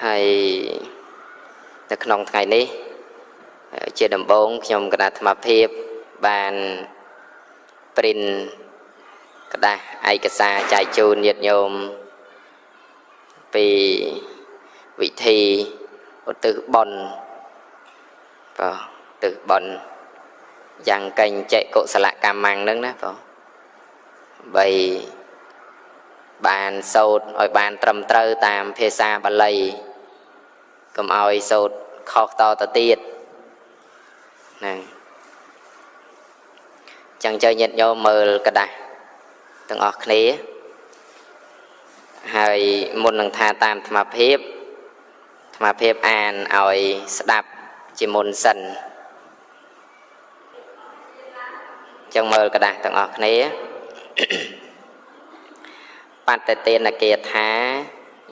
ហើយនៅក្នុងថ្ងៃនេះជាដំបូងខ្ញុំគណៈអាត្មាភាពបានព្រិនក្រដាសឯកសារចែកជូនញាតិញោមពីវិធីឧទ្ទិសបុណ្យបាទឧទ្ទិសបុណ្យយ៉ាងកញ្ចេកុសលកម្មហ្នឹងណាបងបីបានសូត្រឲ្យបានត្រឹមត្រូវតាមភាសាបាលីកុំឲ្យសូត្រខុសតទៅទៀតហ្នឹងចឹងចើញាតិញោមមើលក្រដាសទាំងអស់គ្នាហើយមុននឹងថាតាមអាត្មាភាពអាត្មាភាពអានឲ្យស្ដាប់ជាមុនសិនចឹងមើលក្រដាសទាំងអស់គ្នាបត្តទានគាថា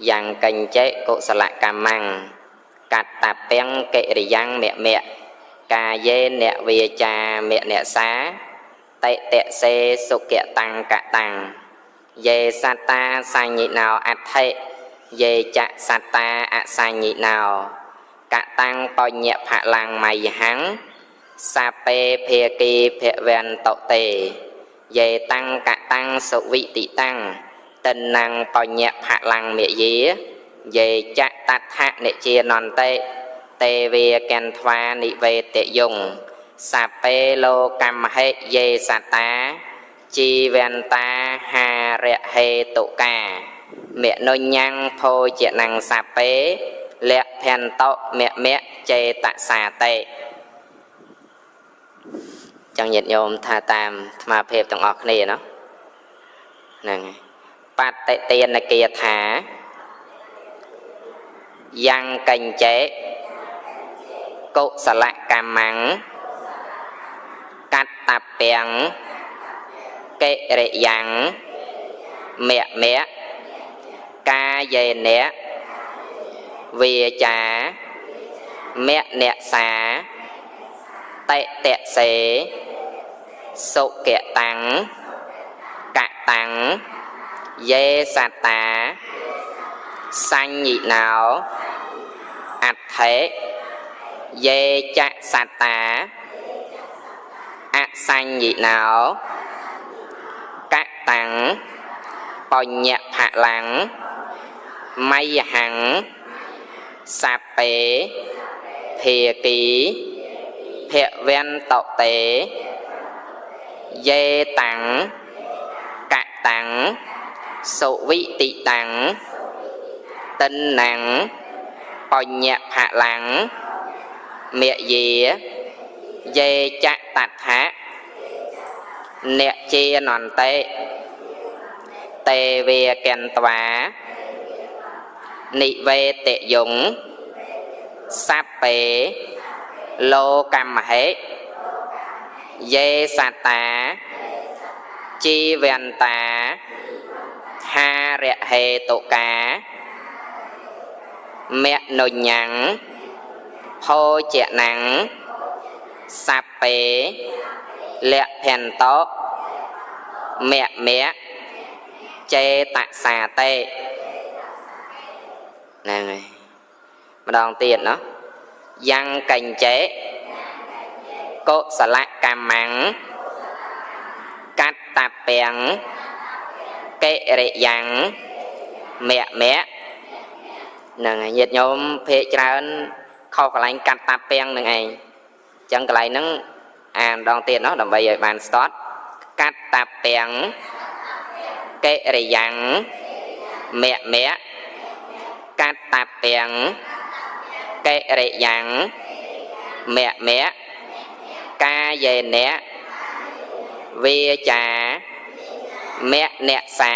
យ៉ាងកញ្ចេកុសលកម្មੰកតពាំងកិរិយ៉ាងមមៈកាយេនវាចាមនសាតិតសេសុគតាំងកតាំងយេសត្តាសញ្ញិណោអដ្ឋិយេចសត្តាអសញ្ញិណោកតាំងបញ្ញផលាំងមយហੰសាពេភាគីភវន្តតេយេតាំងកតាំងសុវិតិតាំងតិណੰបញ្ញផលាំងមយាយេចតដ្ឋនិជានន្តិទេវាកន្ថ្វានិវេតយងសាពេលោកម្មហិយេសត្តាជីវន្តាហារហេតុកាមនុញ្ញੰភោជនੰសាពេលៈភន្តមមៈចេតសាតិចឹងញាតិញោមថាតាមអាត្មាភាពទាំងអស់គ្នាណោះហ្នឹងបតិទានគាថាយ៉ាងកញ្ចេកុសលកម្មੰកតពាំងកិរិយ៉ាងមមៈកាយេនៈវាចាមនសាតិតសេសុគតាំងកតាំងយេសត្តាសញ្ញិណោអដ្ឋិយេចសត្តាអសញ្ញិណោកតាំងបញ្ញផលាំងមយហੰសាពេភាគីភវន្តតេយេតាំងកតាំងសុវិតិតាំងតិណੰបញ្ញផលាំងមយាយេចតដ្ឋៈអ្នកជានន្តិទេវាកន្ត្វានិវេតយងសព្ពេលោកម្មហិយេសត្តាជីវន្តាហារហេតុកាមនុញ្ញੰភោជនੰសព្ពេលៈភន្តមមៈចេតសាតេហ្នឹងហើយម្ដងទៀតណោះយ៉ាងកញ្ចេកុសលកម្មੰកតពាំងកិរិយ៉ាងមមៈហ្នឹងហើយញាតិញោមភាកច្រើនខុសកន្លែងកតពាំងនឹងឯងអញ្ចឹងកន្លែងហ្នឹងអានម្ដងទៀតណោះដើម្បីឲ្យបានស្ទាត់កតពាំងកិរិយ៉ាងមមៈកតពាំងកិរិយ៉ាងមមៈកាយេនៈវាចាមនសា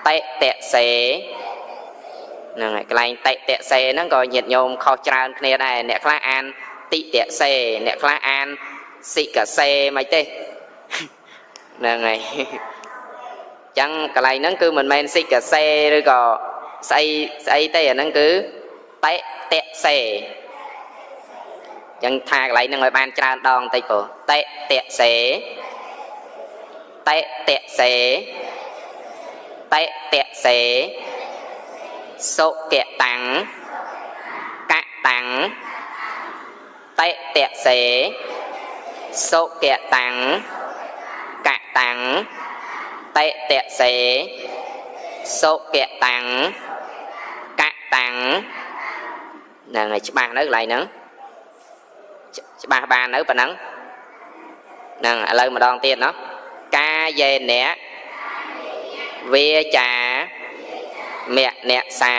តិតសេហ្នឹងហើយកន្លែងតិតសេហ្នឹងក៏ញាតិញោមខុសច្រើនគ្នាដែរអ្នកខ្លះអានតិតសេអ្នកខ្លះអានសិកសេមិនទេហ្នឹងហើយចឹងកន្លែងហ្នឹងគឺមិនមែនសិកសេឬក៏ស្អីស្អីទេអាហ្នឹងគឺតិតសេចឹងថាកន្លែងហ្នឹងឲ្យបានច្រើនដងបន្តិចព្រោះតិតសេតិតសេតិតសេ សុគតាំងកតាំងតេតសេសុគតាំងកតាំងតេតសេសុគតាំងកតាំងហ្នឹងហើយច្បាស់នៅកន្លែងហ្នឹងច្បាស់បាននៅប៉ុណ្ណឹងហ្នឹងឥឡូវម្ដងទៀតណោះកាយេនៈវាចាមនសា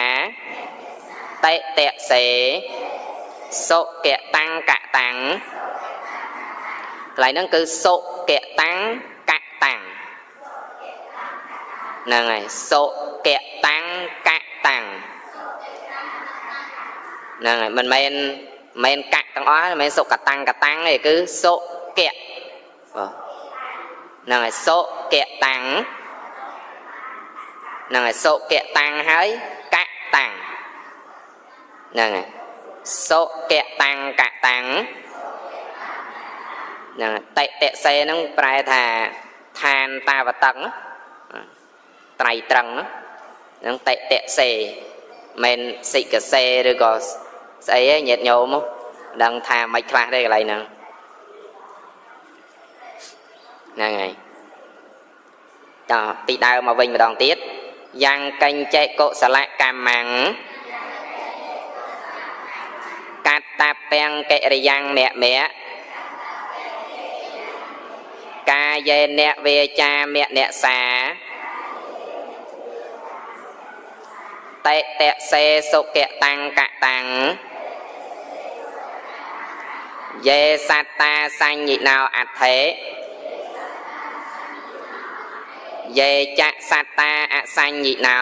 តេតសេសុគតាំងកតាំងកន្លែងហ្នឹងគឺសុគតាំងកតាំងហ្នឹងហើយសុគតាំងកតាំងហ្នឹងហើយមិនមែនកៈទាំងអស់មិនមែនសុកតាំងកតាំងទេគឺសុគៈបាទហ្នឹងហើយសុគតាំងហ្នឹងហើយសុគតាំងហើយកតាំងហ្នឹងហើយសុគតាំងកតាំងហ្នឹងតេតសេហ្នឹងប្រែថាឋានតាវតឹងត្រៃត្រឹងហ្នឹងតេតសេមិនសិកសេឬក៏ស្អីឯងញាតិញោមដឹងថាមិនខ្លះទេកន្លែងហ្នឹងហ្នឹងហើយតោះពីដើមមកវិញម្ដងទៀតយ៉ាងកញ្ចេកុសលកម្មੰកតពាំងកិរិយ៉ាងមៈមៈកាយេនៈវាចាមនសាតេតសេសុគតាំងកតាំងយេសត្តាសញ្ញិណោអដ្ឋិយេចសត្តាអសញ្ញិណោ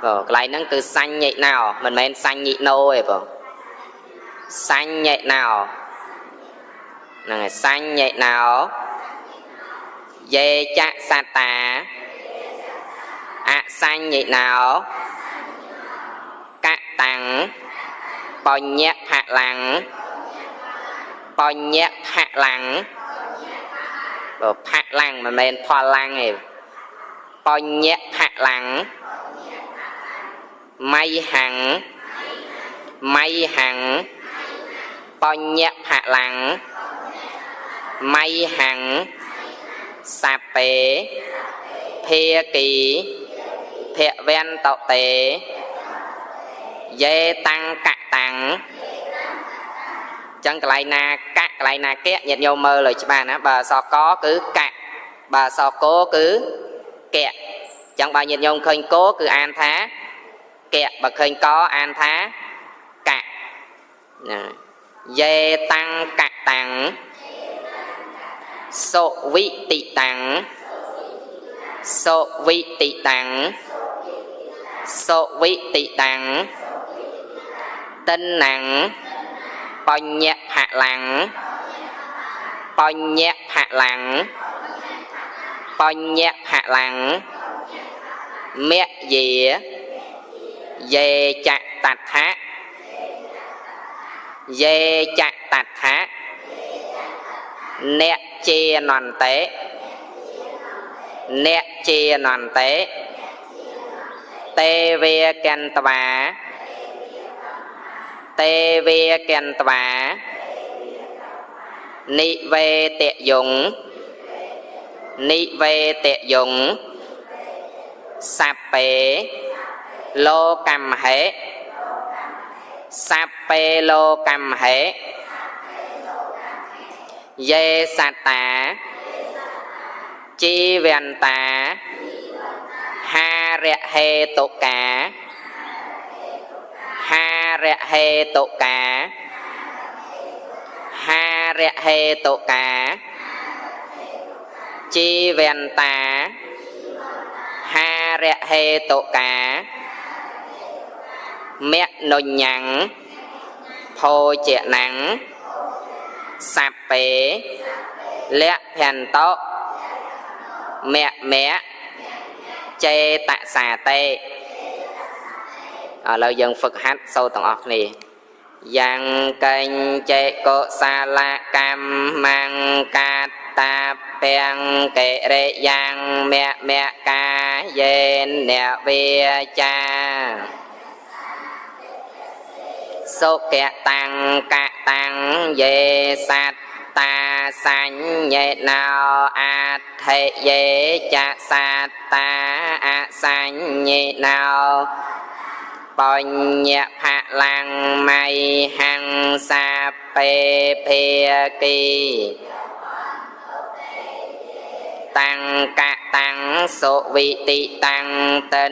បងកន្លែងហ្នឹងគឺសញ្ញិណោមិនមែនសញ្ញិណោទេបងសញ្ញិណោហ្នឹងហើយសញ្ញិណោយេចសត្តាអសញ្ញិណោកតាំងបញ្ញផលាំងបញ្ញផលាំងបើផលាំងមិនមែនផលលាំងទេបញ្ញផលាំងមៃហੰមៃហੰបញ្ញផលាំងមៃហੰសពេភាគីភវន្តតេយេតាំងកតាំងចឹងកន្លែងណាកកន្លែងណាកៈញាតិញោមមើលឲ្យច្បាស់ណាបើអក្សរកគឺកៈបើអក្សរកគឺកៈចឹងបើញាតិញោមឃើញកគឺអានថាកៈបើឃើញកអានថាកៈណាយេតាំងកតាំងសុវិតិតាំងសុវិតិតាំងសុវិតិតាំងតិណੰបញ្ញផលាំងបញ្ញផលាំងបញ្ញផលាំងមយាយេចតដ្ឋៈយេចតដ្ឋៈអ្នកជានន្តិអ្នកជានន្តិទេវេកន្តវាទេវេកន្តវានិវេតយងនិវេតយងសពេលោកមហេសពេលោកមហេយេសត្តាជីវន្តាហារហេតុកាហារហេតុកាហារហេតុកាជីវន្តាហារហេតុកាមនុញ្ញੰភោជនੰសពេលភន្តោមៈមៈចេតសាតេឥឡូវយើងហ្វឹកហាត់សូត្រទាំងអស់គ្នាយ៉ាងកញ្ចេកុសលកម្មੰកតាពាំងកិរិយ៉ាងមៈមៈកា យេនវាចាសុគតាំងកតាំងយេសត្តាសញ្ញេណោអដ្ឋិយេចសត្តាអសញ្ញេណោបញ្ញផលាំងមៃហង្សាពេភាគីតាំងកតាំងសុវិតិតាំងតិ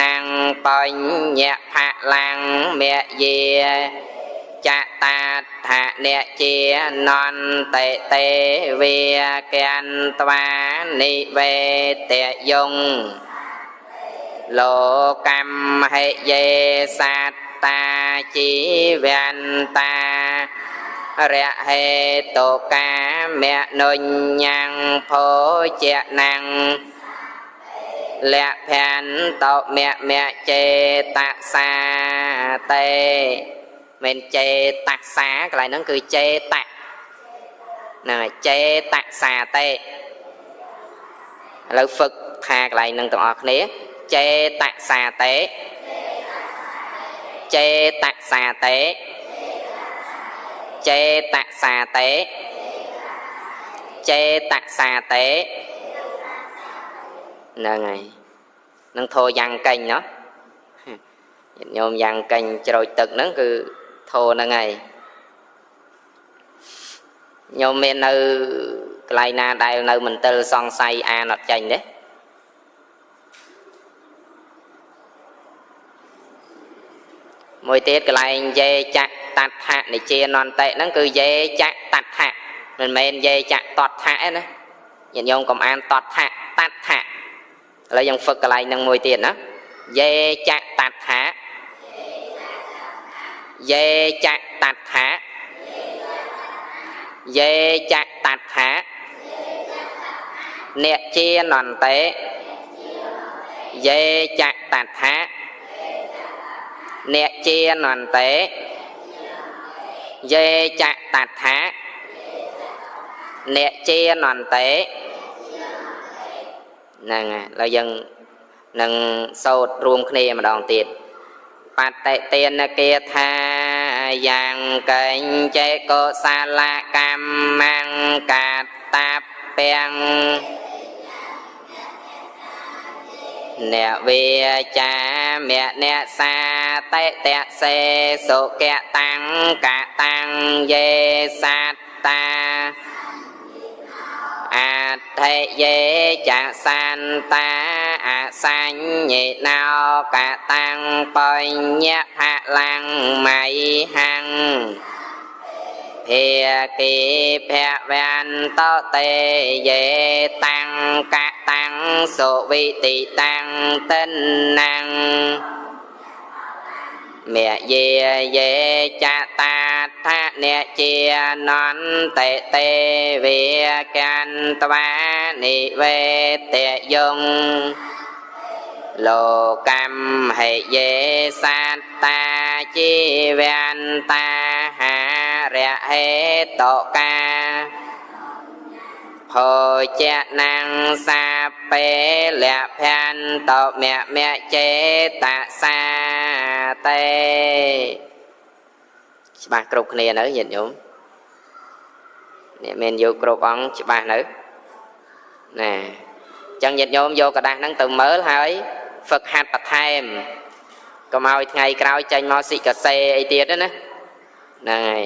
ណាំងបញ្ញផលាំងមយាចតាថអ្នកជានន្តិទេវាកន្ត្វានិវេតយងលោកម្មហិយេសត្តាជីវន្តារហេតុកាមនុញ្ញងភោជណាំងលភន្តមមចេតសាតេមិនចេតសាកន្លែងហ្នឹងគឺចេតៈហ្នឹងហើយចេតសាតេឥឡូវហ្វឹកថាកន្លែងហ្នឹងទាំងអស់គ្នាចេតសាតេចេតសាតេចេតសាតេចេតសាតេហ្នឹងហើយនឹងធោយ៉ាងកេញណោះញាតិញោមយ៉ាងកេញច្រូចទឹកហ្នឹងគឺធោហ្នឹងហើយញោមមាននៅកន្លែងណាដែលនៅមន្ទិលសង្ស័យអានអត់ចេញទេមួយទៀតកន្លែងយេចតដ្ឋនិជានន្តិហ្នឹងគឺយេចតដ្ឋៈមិនមែនយេចតដ្ឋៈទេណាញាតិញោមកុំអានតដ្ឋៈតដ្ឋៈឥឡូវយើងហ្វឹកកន្លែងហ្នឹងមួយទៀតណាយេចតដ្ឋៈយេចតដ្ឋៈយេចតដ្ឋៈអ្នកជានន្តិយេចតដ្ឋៈអ្នកជានន្តិយេចតដ្ឋៈអ្នកជានន្តិហ្នឹងហើយឥឡូវយើងនឹងសូត្ររួមគ្នាម្ដងទៀតបតិទានគាថាយ៉ាងកេញចេកុសលកម្មងកតាពាំងអ្នកវាចាមអ្នកសាតិតសេសុគតាំងកតាំងយេសត្តាអដ្ឋិយេចសន្តាអសញ្ញេណោកតាំងបញ្ញផលាំងមៃហੰភាគីភវន្តតេយេតាំងកតាំងសុវិតិតាំងតិណាំងមយាយេចតាថអ្នកជានន្តិទេវាកន្ត្វានិវេតយងលោកម្មហិយេសត្តាជីវន្តាហារហេតុកាភោជណាំងសាពេលភន្តមមចេតសាតេច្បាស់គ្រប់គ្នានៅញាតិញោមនេះមានយកគ្រប់អង្គច្បាស់នៅណាអញ្ចឹងញាតិញោមយកក្រដាសហ្នឹងទៅមើលហើយហ្វឹកហាត់បន្ថែមកុំឲ្យថ្ងៃក្រោយចេញមកសិកសេអីទៀតណាហ្នឹងហើយ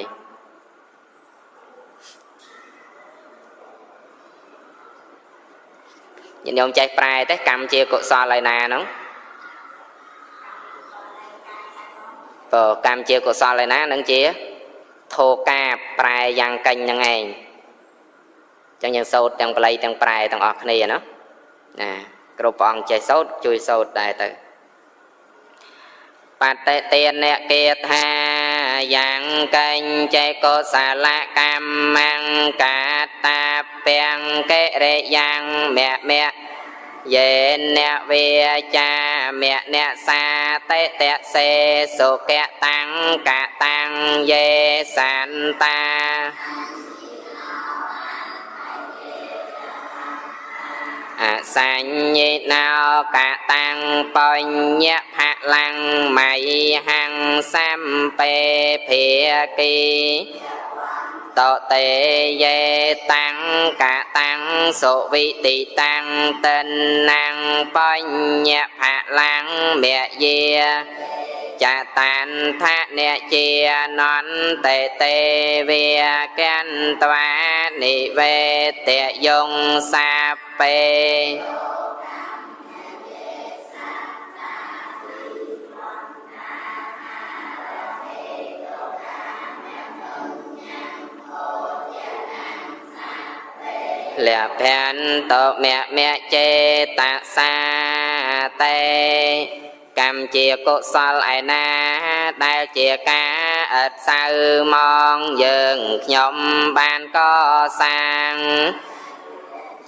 ញាតិញោមចេះប្រែទេកម្មជាកុសលឯណាហ្នឹងបើកម្មជាកុសលឯណានឹងជាធោកាប្រែយ៉ាងកេញហ្នឹងឯងអញ្ចឹងយើងសូត្រទាំងបល័យទាំងប្រែទាំងអស់គ្នាណាណាគ្រប់ព្រះអង្គចេះសូត្រជួយសូត្រដែរទៅបតិទានគាថាយ៉ាងកេញចេកុសលកម្មងកតាពាំងកិរិយ៉ាងមមយេនវាចាមអ្នកសាតិតសេសុគតាំងកតាំងយេសន្តា អសញ្ញិណោកតាំងបញ្ញផលាំងមៃហੰសម្ពេភាគីតតេយេតាំងកតាំងសុវិតិតាំងតិណាំងបញ្ញផលាំងមយាចតានថនជានន្តេទេវេកន្ត្វានិវេតយងសាពេលភន្តមមចេតសាតេកម្មជាកុសលឯណាដែលជាការឥតសៅមងយើងខ្ញុំបានកសាង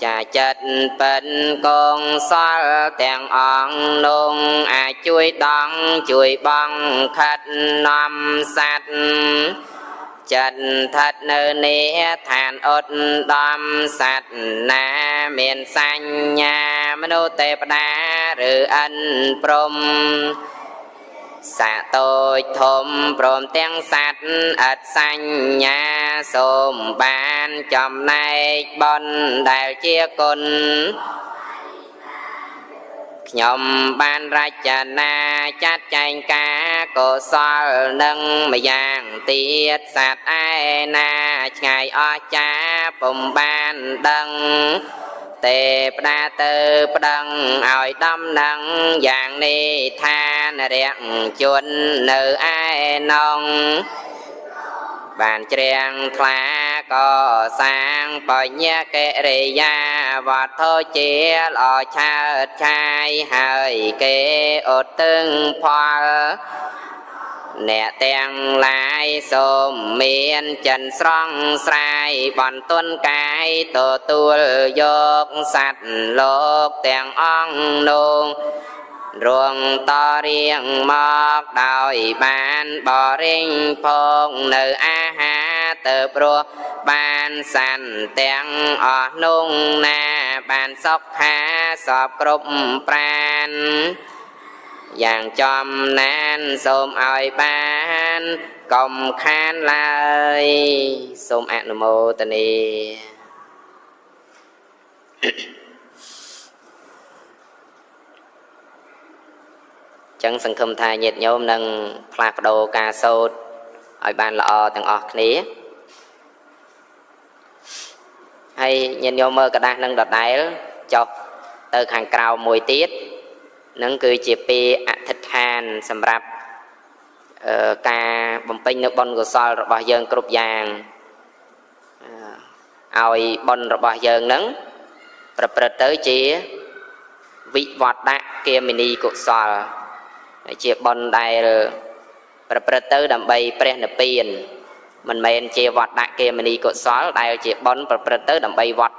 ចាចិត្តពិនកងសលទាំងអង្គនងអាចជួយដងជួយបងខិតនាំសត្វចិត្តស្ថិតនៅនេះឋានឧត្តមសត្វណាមានសញ្ញាមនុស្សទេវតាឬអិនព្រំសាតូចធំព្រមទាំងសត្វឥតសញ្ញាសូមបានចំណែកបុណ្យដែលជាគុណខ្ញុំបានរចនាចាត់ចែងការកុសលនឹងម្យ៉ាងទៀតសត្វឯណាឆ្ងាយអស្ចារ្យពុំបានដឹងទេផ្ដាទៅប្តឹងឲ្យដំណឹងយ៉ាងនេះថានរៈជននៅឯនងបានជ្រៀងថ្លាកសាងបញ្ញកិរិយាវត្ថុជាល្អឆើតឆាយហើយគេឧទ្ទឹងផលអ្នកទាំងឡាយសូមមានចិនស្រង់ស្រាយបន្ទន់កាយទទួលយកសត្វលោកទាំងអង្គនោះរងតរៀងមកដោយបានបរិញភោគនៅអាហារទៅព្រោះបានសាន់ទាំងអស់នោះណាបានសុខាសពគ្រប់ប្រានយ៉ាងចំណានសូមឲ្យបានកុំខានឡើយសូមអនុមោទនាចឹងសង្ឃឹមថាញាតិញោមនឹងផ្លាស់ប្ដូរការសូត្រឲ្យបានល្អទាំងអស់គ្នាហើយញាតិញោមមើលក្រដាសនឹងដដែលចុះទៅខាងក្រៅមួយទៀតនឹងគឺជាពេលអធិដ្ឋានសម្រាប់ការបំពេញនៅបុណ្យកុសលរបស់យើងគ្រប់យ៉ាងឲ្យបុណ្យរបស់យើងនឹងប្រព្រឹត្តទៅជាវិវត្តគាមិនីកុសលជាបុណ្យដែលប្រព្រឹត្តទៅដើម្បីព្រះនិព្វានមិនមែនជាវត្តគាមិនីកុសលដែលជាបុណ្យប្រព្រឹត្តទៅដើម្បីវត្ត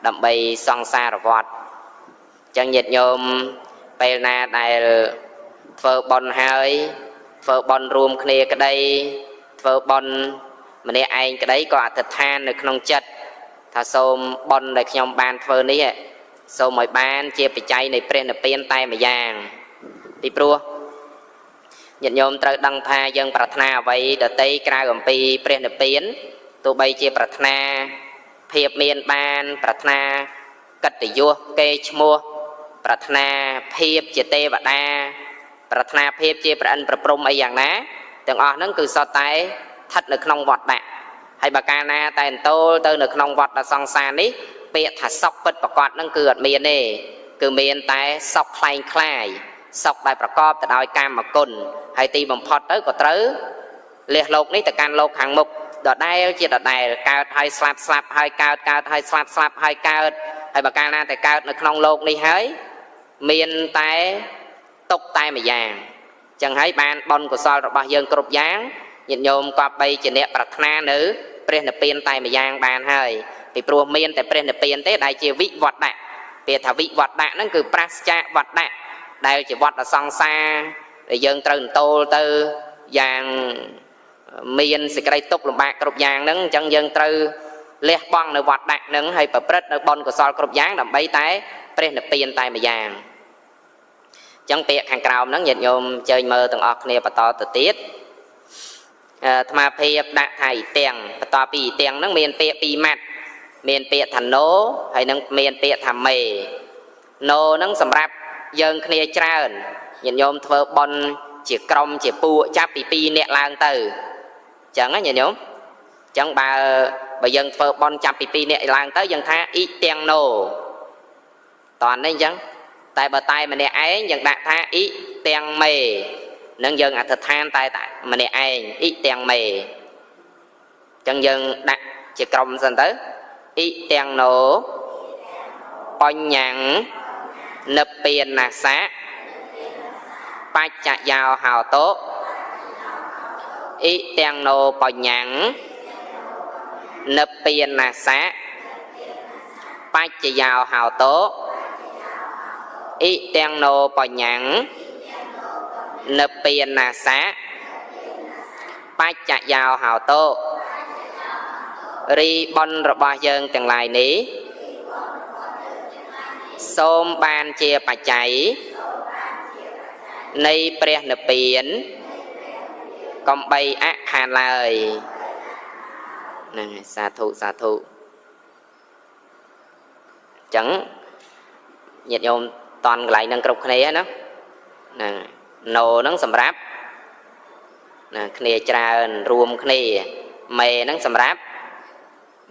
ដើម្បីសង្សារវត្តចឹងញាតិញោមពេលណាដែលធ្វើបុណ្យហើយធ្វើបុណ្យរួមគ្នាក្តីធ្វើបុណ្យម្នាក់ឯងក្តីក៏អធិដ្ឋាននៅក្នុងចិត្តថាសូមបុណ្យដែលខ្ញុំបានធ្វើនេះសូមឲ្យបានជាបច្ច័យនៃព្រះនិព្វានតែម្យ៉ាងពីព្រោះញាតិញោមត្រូវដឹងថាយើងប្រាថ្នាអ្វីដទៃក្រៅអំពីព្រះនិព្វានទោះបីជាប្រាថ្នាភាពមានបានប្រាថ្នាកិត្តិយសកេរ្តិ៍ឈ្មោះប្រាថ្នាភាពជាទេវតាប្រាថ្នាភាពជាព្រះឥន្ទប្រព្រំអីយ៉ាងណាទាំងអស់ហ្នឹងគឺសុទ្ធតែស្ថិតនៅក្នុងវត្តដាក់ហើយបើកាលណាតែអន្ទោលទៅនៅក្នុងវត្តសង្សារនេះពាក្យថាសុខពិតប្រាកដហ្នឹងគឺអត់មានទេគឺមានតែសុខក្លែងក្លាយសុខដែលប្រកបទៅដោយកាមគុណហើយទីបំផុតទៅក៏ត្រូវលះលោកនេះទៅកាន់លោកខាងមុខដដែលជាដដែលកើតហើយស្លាប់ស្លាប់ហើយកើតកើតហើយស្លាប់ស្លាប់ហើយកើតហើយបើកាលណាតែកើតនៅក្នុងលោកនេះហើយមានតែទុកតែម្យ៉ាងចឹងហើយបានបុណ្យកុសលរបស់យើងគ្រប់យ៉ាងញាតិញោមក៏បីជាអ្នកប្រាថ្នានៅព្រះនិព្វានតែម្យ៉ាងបានហើយពីព្រោះមានតែព្រះនិព្វានទេដែលជាវិវត្តៈពាក្យថាវិវត្តៈហ្នឹងគឺប្រាសចាកវត្តៈដែលជាវត្តសង្សារដែលយើងត្រូវអន្ទោលទៅយ៉ាងមានសេចក្តីទុក្ខលំបាកគ្រប់យ៉ាងហ្នឹងអញ្ចឹងយើងត្រូវ លះបង់នៅវត្តដាក់នឹងហើយប្រព្រឹត្តនៅបុណ្យកុសលគ្រប់យ៉ាងដើម្បីតែព្រះនិព្វានតែម្យ៉ាងអញ្ចឹងពាក្យខាងក្រោមហ្នឹងញាតិញោមអញ្ជើញមើលទាំងអស់គ្នាបន្តទៅទៀតអាត្មាភាពដាក់ថាអ៊ីទាំងបន្តពីអ៊ីទាំងហ្នឹងមានពាក្យពីរម៉ាត់មានពាក្យថាណូហើយនឹងមានពាក្យថាមេណូហ្នឹងសម្រាប់យើងគ្នាច្រើនញាតិញោមធ្វើបុណ្យជាក្រុមជាពួកចាប់ពី2នាក់ឡើងទៅអញ្ចឹងណាញាតិញោមអញ្ចឹងបើយើងធ្វើបុណ្យចាប់ពី2នាក់ឡើងទៅយើងថាអ៊ីទាំងណូតន់នេះអញ្ចឹងតែបើតែម្នាក់ឯងយើងដាក់ថាអ៊ីទាំងមេនឹងយើងអធិដ្ឋានតែម្នាក់ឯងអ៊ីទាំងមេអញ្ចឹងយើងដាក់ជាក្រុមសិនទៅអ៊ីទាំងណូបញ្ញੰនិព្វានសៈបច្ចយោហោតុអ៊ីទាំងណូបញ្ញੰនិព្វានសៈបច្ចយោហោតុអ៊ីទាំងណូបញ្ញੰនិព្វានសៈបច្ចយោហោតុរីបុណ្យរបស់យើងទាំងឡាយនេះសូមបានជាបច្ច័យនៃព្រះនិព្វានកុំបីអខានឡើយហ្នឹងហើយសាធុសាធុអញ្ចឹងញាតិញោមតន់កន្លែងហ្នឹងគ្រប់គ្នាណាហ្នឹងណូហ្នឹងសម្រាប់ណាគ្នាច្រើនរួមគ្នាមេហ្នឹងសម្រាប់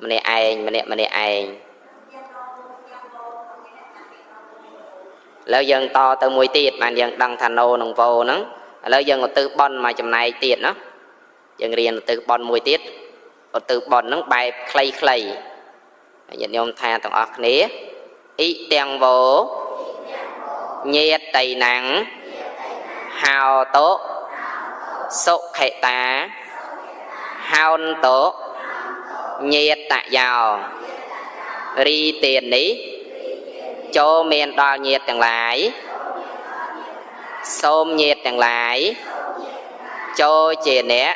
ម្នាក់ឯងម្នាក់ម្នាក់ឯងឥឡូវយើងតទៅមួយទៀតបានយើងដឹងថាណូនិងវ៉ូហ្នឹងឥឡូវយើងឧទ្ទិសបុណ្យមកចំណែកទៀតណាយើងរៀនឧទ្ទិសបុណ្យមួយទៀតឧទ្ទិសបុណ្យហ្នឹងបែបខ្លីៗញាតិញោមថាទាំងអស់គ្នាអ៊ីទាំងវ៉ូញាតៃណាំងហោតុសុខិតាហោនតុញាតយោរីទាននេះចូលមានដល់ញាតិទាំងឡាយសូមញាតិទាំងឡាយចូលជាអ្នក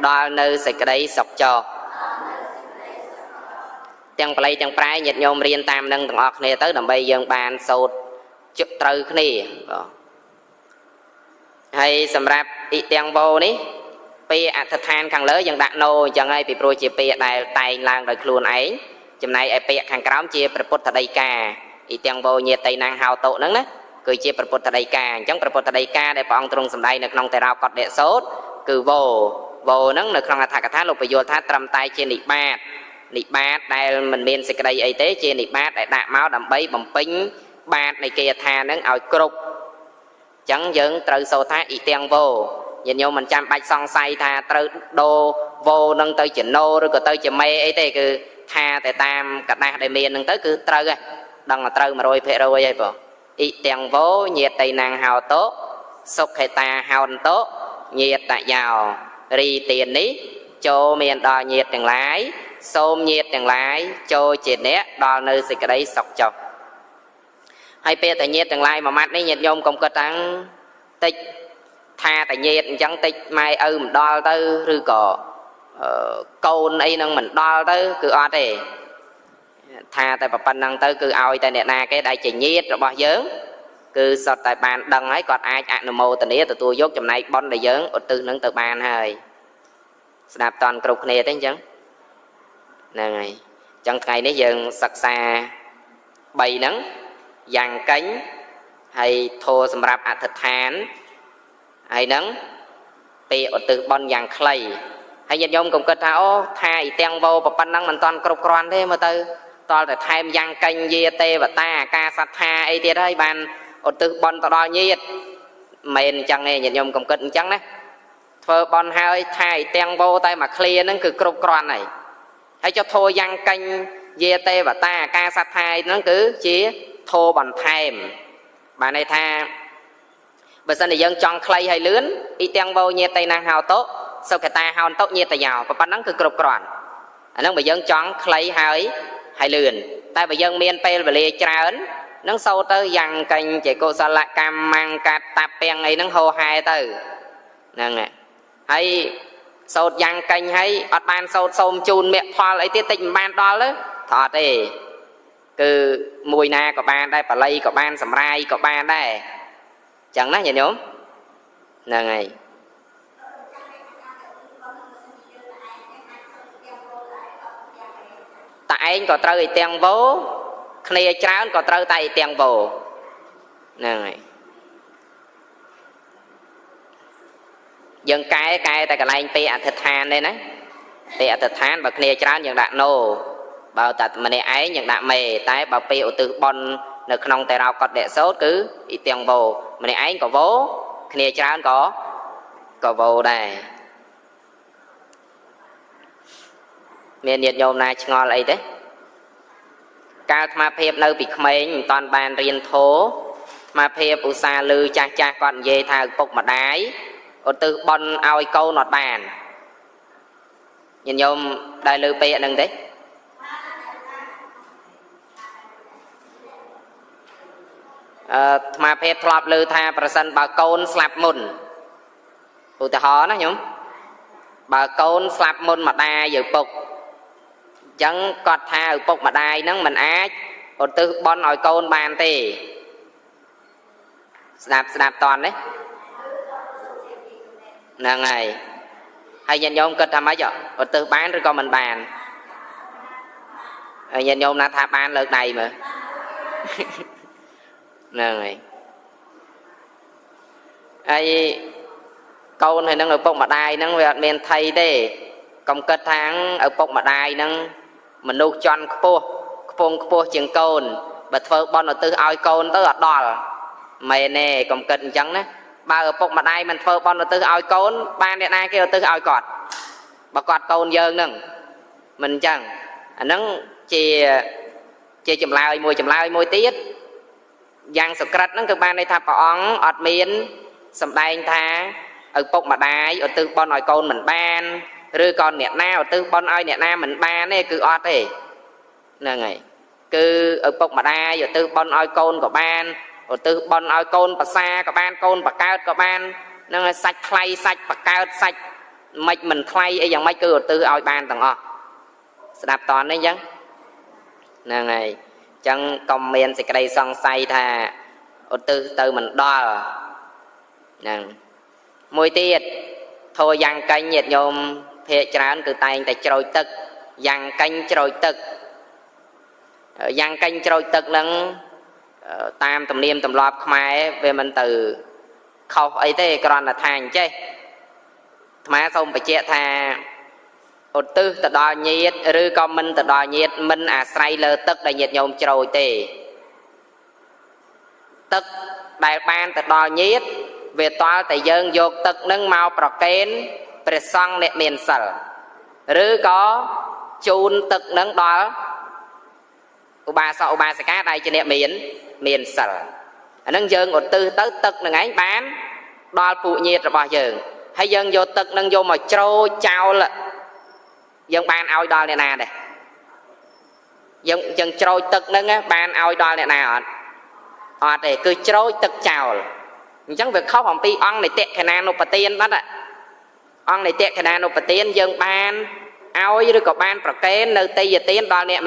ដល់នៅសេចក្តីសុខចុះទាំងប្លៃទាំងប្រែញាតិញោមរៀនតាមនឹងទាំងអស់គ្នាទៅដើម្បីយើងបានសូត្រជឹកត្រូវគ្នាបាទហើយសម្រាប់អ៊ីទាំងវ៉ូនេះពាក្យអធិដ្ឋានខាងលើយើងដាក់ណូអញ្ចឹងហើយពីព្រោះជាពាក្យដែលតែងឡើងដោយខ្លួនឯងចំណែកឯពាក្យខាងក្រោមជាព្រះពុទ្ធដីកាអ៊ីទាំងវ៉ូញាតៃណាំងហោតុហ្នឹងណាគឺជាព្រះពុទ្ធដីកាអញ្ចឹងព្រះពុទ្ធដីកាដែលព្រះអង្គទ្រង់សម្ដែងនៅក្នុងតេរោកតដេសោតគឺវ៉ូវ៉ូហ្នឹងនៅក្នុងអត្ថកថាលោកពយល់ថាត្រឹមតែជានិបាតនិបាតដែលមិនមានសេចក្តីអីទេជានិបាតដែលដាក់មកដើម្បីបំពេញបាតនៃគេយថាហ្នឹងឲ្យគ្រប់អញ្ចឹងយើងត្រូវសូត្រថាអ៊ីទាំងវ៉ូញាតិញោមមិនចាំបាច់សង្ស័យថាត្រូវដូរវ៉ូនឹងទៅជាណូឬក៏ទៅជាមេអីទេគឺថាតែតាមក្រដាសដែលមានហ្នឹងទៅគឺត្រូវហើយដឹងថាត្រូវ100%ហើយបងអ៊ីទាំងវ៉ូញាតៃណាំងហោតុសុខិតាហោនតុញាតយោរីទាននេះចូលមានដល់ញាតិទាំងឡាយសូមញាតិទាំងឡាយចូលជាអ្នកដល់នៅសេចក្តីសុខចុះហើយពេលតែញាតិទាំងឡាយមួយម៉ាត់នេះញាតិញោមកុំគិតថាតិចថាតែញាតិអញ្ចឹងតិចម៉ែឪមិនដល់ទៅឬក៏កូនអីនឹងមិនដល់ទៅគឺអត់ទេថាតែប៉ុណ្ណឹងទៅគឺឲ្យតែអ្នកណាគេដែលជាញាតិរបស់យើងគឺសុទ្ធតែបានដឹងហើយគាត់អាចអនុមោទនាទទួលយកចំណែកបុណ្យដែលយើងឧទ្ទិសនឹងទៅបានហើយស្ដាប់តន់គ្រប់គ្នាទេអញ្ចឹងហ្នឹងហើយអញ្ចឹងថ្ងៃនេះយើងសិក្សា3ហ្នឹងយ៉ាងកេញហើយធោសម្រាប់អធិដ្ឋានហើយហ្នឹងពេលឧទ្ទិសបុណ្យយ៉ាងខ្លីហើយញាតិញោមកុំគិតថាអូថាអ៊ីទាំងវ៉ូប៉ុណ្ណឹងមិនតាន់គ្រប់គ្រាន់ទេមើលទៅតលតែថែមយ៉ាងកេញយាទេវតាការសត្ថាអីទៀតហើយបានឧទ្ទិសបុណ្យទៅដល់ញាតិមិនមែនអញ្ចឹងទេញាតិញោមកុំគិតអញ្ចឹងណាធ្វើបុណ្យហើយថាអ៊ីទាំងវ៉ូតែមួយឃ្លាហ្នឹងគឺគ្រប់គ្រាន់ហើយហើយចុះធោយ៉ាងកេញយាទេវតាការសត្ថាអីហ្នឹងគឺជាធោបន្ថែមបានន័យថាបើសិនជាយើងចង់ខ្លីហើយលឿនអ៊ីទាំងវ៉ូញាតៃណាំងហោតុសុខតាហោនតុញាតយោប៉ុណ្ណឹងគឺគ្រប់គ្រាន់អាហ្នឹងបើយើងចង់ខ្លីហើយលឿនតែបើយើងមានពេលវេលាច្រើននឹងសូត្រទៅយ៉ាងកេញជាកុសលកម្មមង្កតពាំងអីហ្នឹងហោហែទៅហ្នឹងហើយ សូត្រយ៉ាងកេញហើយអត់បានសូត្រសូមជូនមគ្គផលអីទៀតតិចមិនបានដល់ទេថាអត់ទេគឺមួយណាក៏បានដែរបល័យក៏បានសម្រាយក៏បានដែរអញ្ចឹងណាញាតិញោមហ្នឹងហើយតាឯងក៏ត្រូវឲ្យទាំងវោគ្នាច្រើនក៏ត្រូវតែឲ្យទាំងវោហ្នឹងហើយយើងកែតែកន្លែងពេលអធិដ្ឋានទេណាពេលអធិដ្ឋានបើគ្នាច្រើនយើងដាក់ណូបើតែម្នាក់ឯងយើងដាក់មេតែបើពេលឧទ្ទិសបុណ្យនៅក្នុងតេរោកតដេសោតគឺអ៊ីទាំងវោម្នាក់ឯងក៏វោគ្នាច្រើនក៏វោដែរមានញាតិញោមណាឆ្ងល់អីទេកាលអាត្មាភាពនៅពីក្មេងមិនតាន់បានរៀនធម៌អាត្មាភាពឧស្សាហ៍ឮចាស់គាត់និយាយថាឪពុកម្ដាយឧទ្ទិសបុណ្យឲ្យកូនអត់បានញាតិញោមដែលឮពាក្យហ្នឹងទេអាត្មាភាពធ្លាប់ឮថាប្រសិនបើកូនស្លាប់មុនឧទាហរណ៍ណាញោមបើកូនស្លាប់មុនម្ដាយឪពុកអញ្ចឹងគាត់ថាឪពុកម្ដាយហ្នឹងមិនអាចឧទ្ទិសបុណ្យឲ្យកូនបានទេស្ដាប់តន់ទេហ្នឹងហើយហើយញាតិញោមគិតថាម៉េចឧទ្ទិសបានឬក៏មិនបានហើយញាតិញោមណាថាបានលើកដៃមើលហ្នឹងហើយហើយកូនហើយនឹងឪពុកម្ដាយហ្នឹងវាអត់មានថៃទេកុំគិតថាឪពុកម្ដាយហ្នឹងមនុស្សជាន់ខ្ពស់ខ្ពង់ខ្ពស់ជាងកូនបើធ្វើបុណ្យឧទ្ទិសឲ្យកូនទៅអត់ដល់មែនទេកុំគិតអញ្ចឹងណាបើឪពុកម្ដាយមិនធ្វើបុណ្យឧទ្ទិសឲ្យកូនបានអ្នកណាគេឧទ្ទិសឲ្យគាត់បើគាត់កូនយើងហ្នឹងមិនអញ្ចឹងអាហ្នឹងជាចម្លើយមួយចម្លើយមួយទៀតយ៉ាងសុក្រិតហ្នឹងគឺបានន័យថាព្រះអង្គអត់មានសម្ដែងថាឪពុកម្ដាយឧទ្ទិសបុណ្យឲ្យកូនមិនបានឬក៏អ្នកណាឧទ្ទិសបុណ្យឲ្យអ្នកណាមិនបានទេគឺអត់ទេហ្នឹងហើយគឺឪពុកម្ដាយឧទ្ទិសបុណ្យឲ្យកូនក៏បានឧទ្ទិសបុណ្យឲ្យកូនប្រសាក៏បានកូនបកើតក៏បានហ្នឹងហើយសាច់ថ្លៃសាច់បកើតសាច់មិនមិនថ្លៃអីយ៉ាងម៉េចគឺឧទ្ទិសឲ្យបានទាំងអស់ស្ដាប់តន់នេះអញ្ចឹងហ្នឹងហើយអញ្ចឹងកុំមានសេចក្តីសង្ស័យថាឧទ្ទិសទៅមិនដល់ហ្នឹងមួយទៀតធោយ៉ាងកេញញាតិញោមភាកច្រើនគឺតែងតែជ្រោយទឹកយ៉ាងកេញជ្រោយទឹកយ៉ាងកេញជ្រោយទឹកហ្នឹងតាមទំនៀមទម្លាប់ខ្មែរវាមិនទៅខុសអីទេគ្រាន់តែថាអញ្ចេះអាត្មាសូមបញ្ជាក់ថាឧទ្ទិសទៅដល់ញាតិឬក៏មិនទៅដល់ញាតិមិនអាស្រ័យលើទឹកដែលញាតិញោមជ្រោយទេទឹកដែលបានទៅដល់ញាតិវាតល់តែយើងយកទឹកនឹងមកប្រគេនព្រះសង្ឃអ្នកមានសិលឬក៏ជូនទឹកនឹងដល់ឧបាសកឧបាសិកាដែលជាអ្នកមានសិលអានឹងយើងឧទ្ទិសទៅទឹកនឹងឯងបានដល់ពួកញាតិរបស់យើងហើយយើងយកទឹកនឹងយកមកជ្រោយចោលយើងបានឲ្យដល់អ្នកណាដែរយើងជ្រោយទឹកនឹងបានឲ្យដល់អ្នកណាអត់អត់ទេគឺជ្រោយទឹកចោលអញ្ចឹងវាខុសអំពីអង្គនិតិខណានុបទានបាត់អង្គនិតិខណានុបទានយើងបានឲ្យឬក៏បានប្រគេននៅទេយទានដល់អ្នក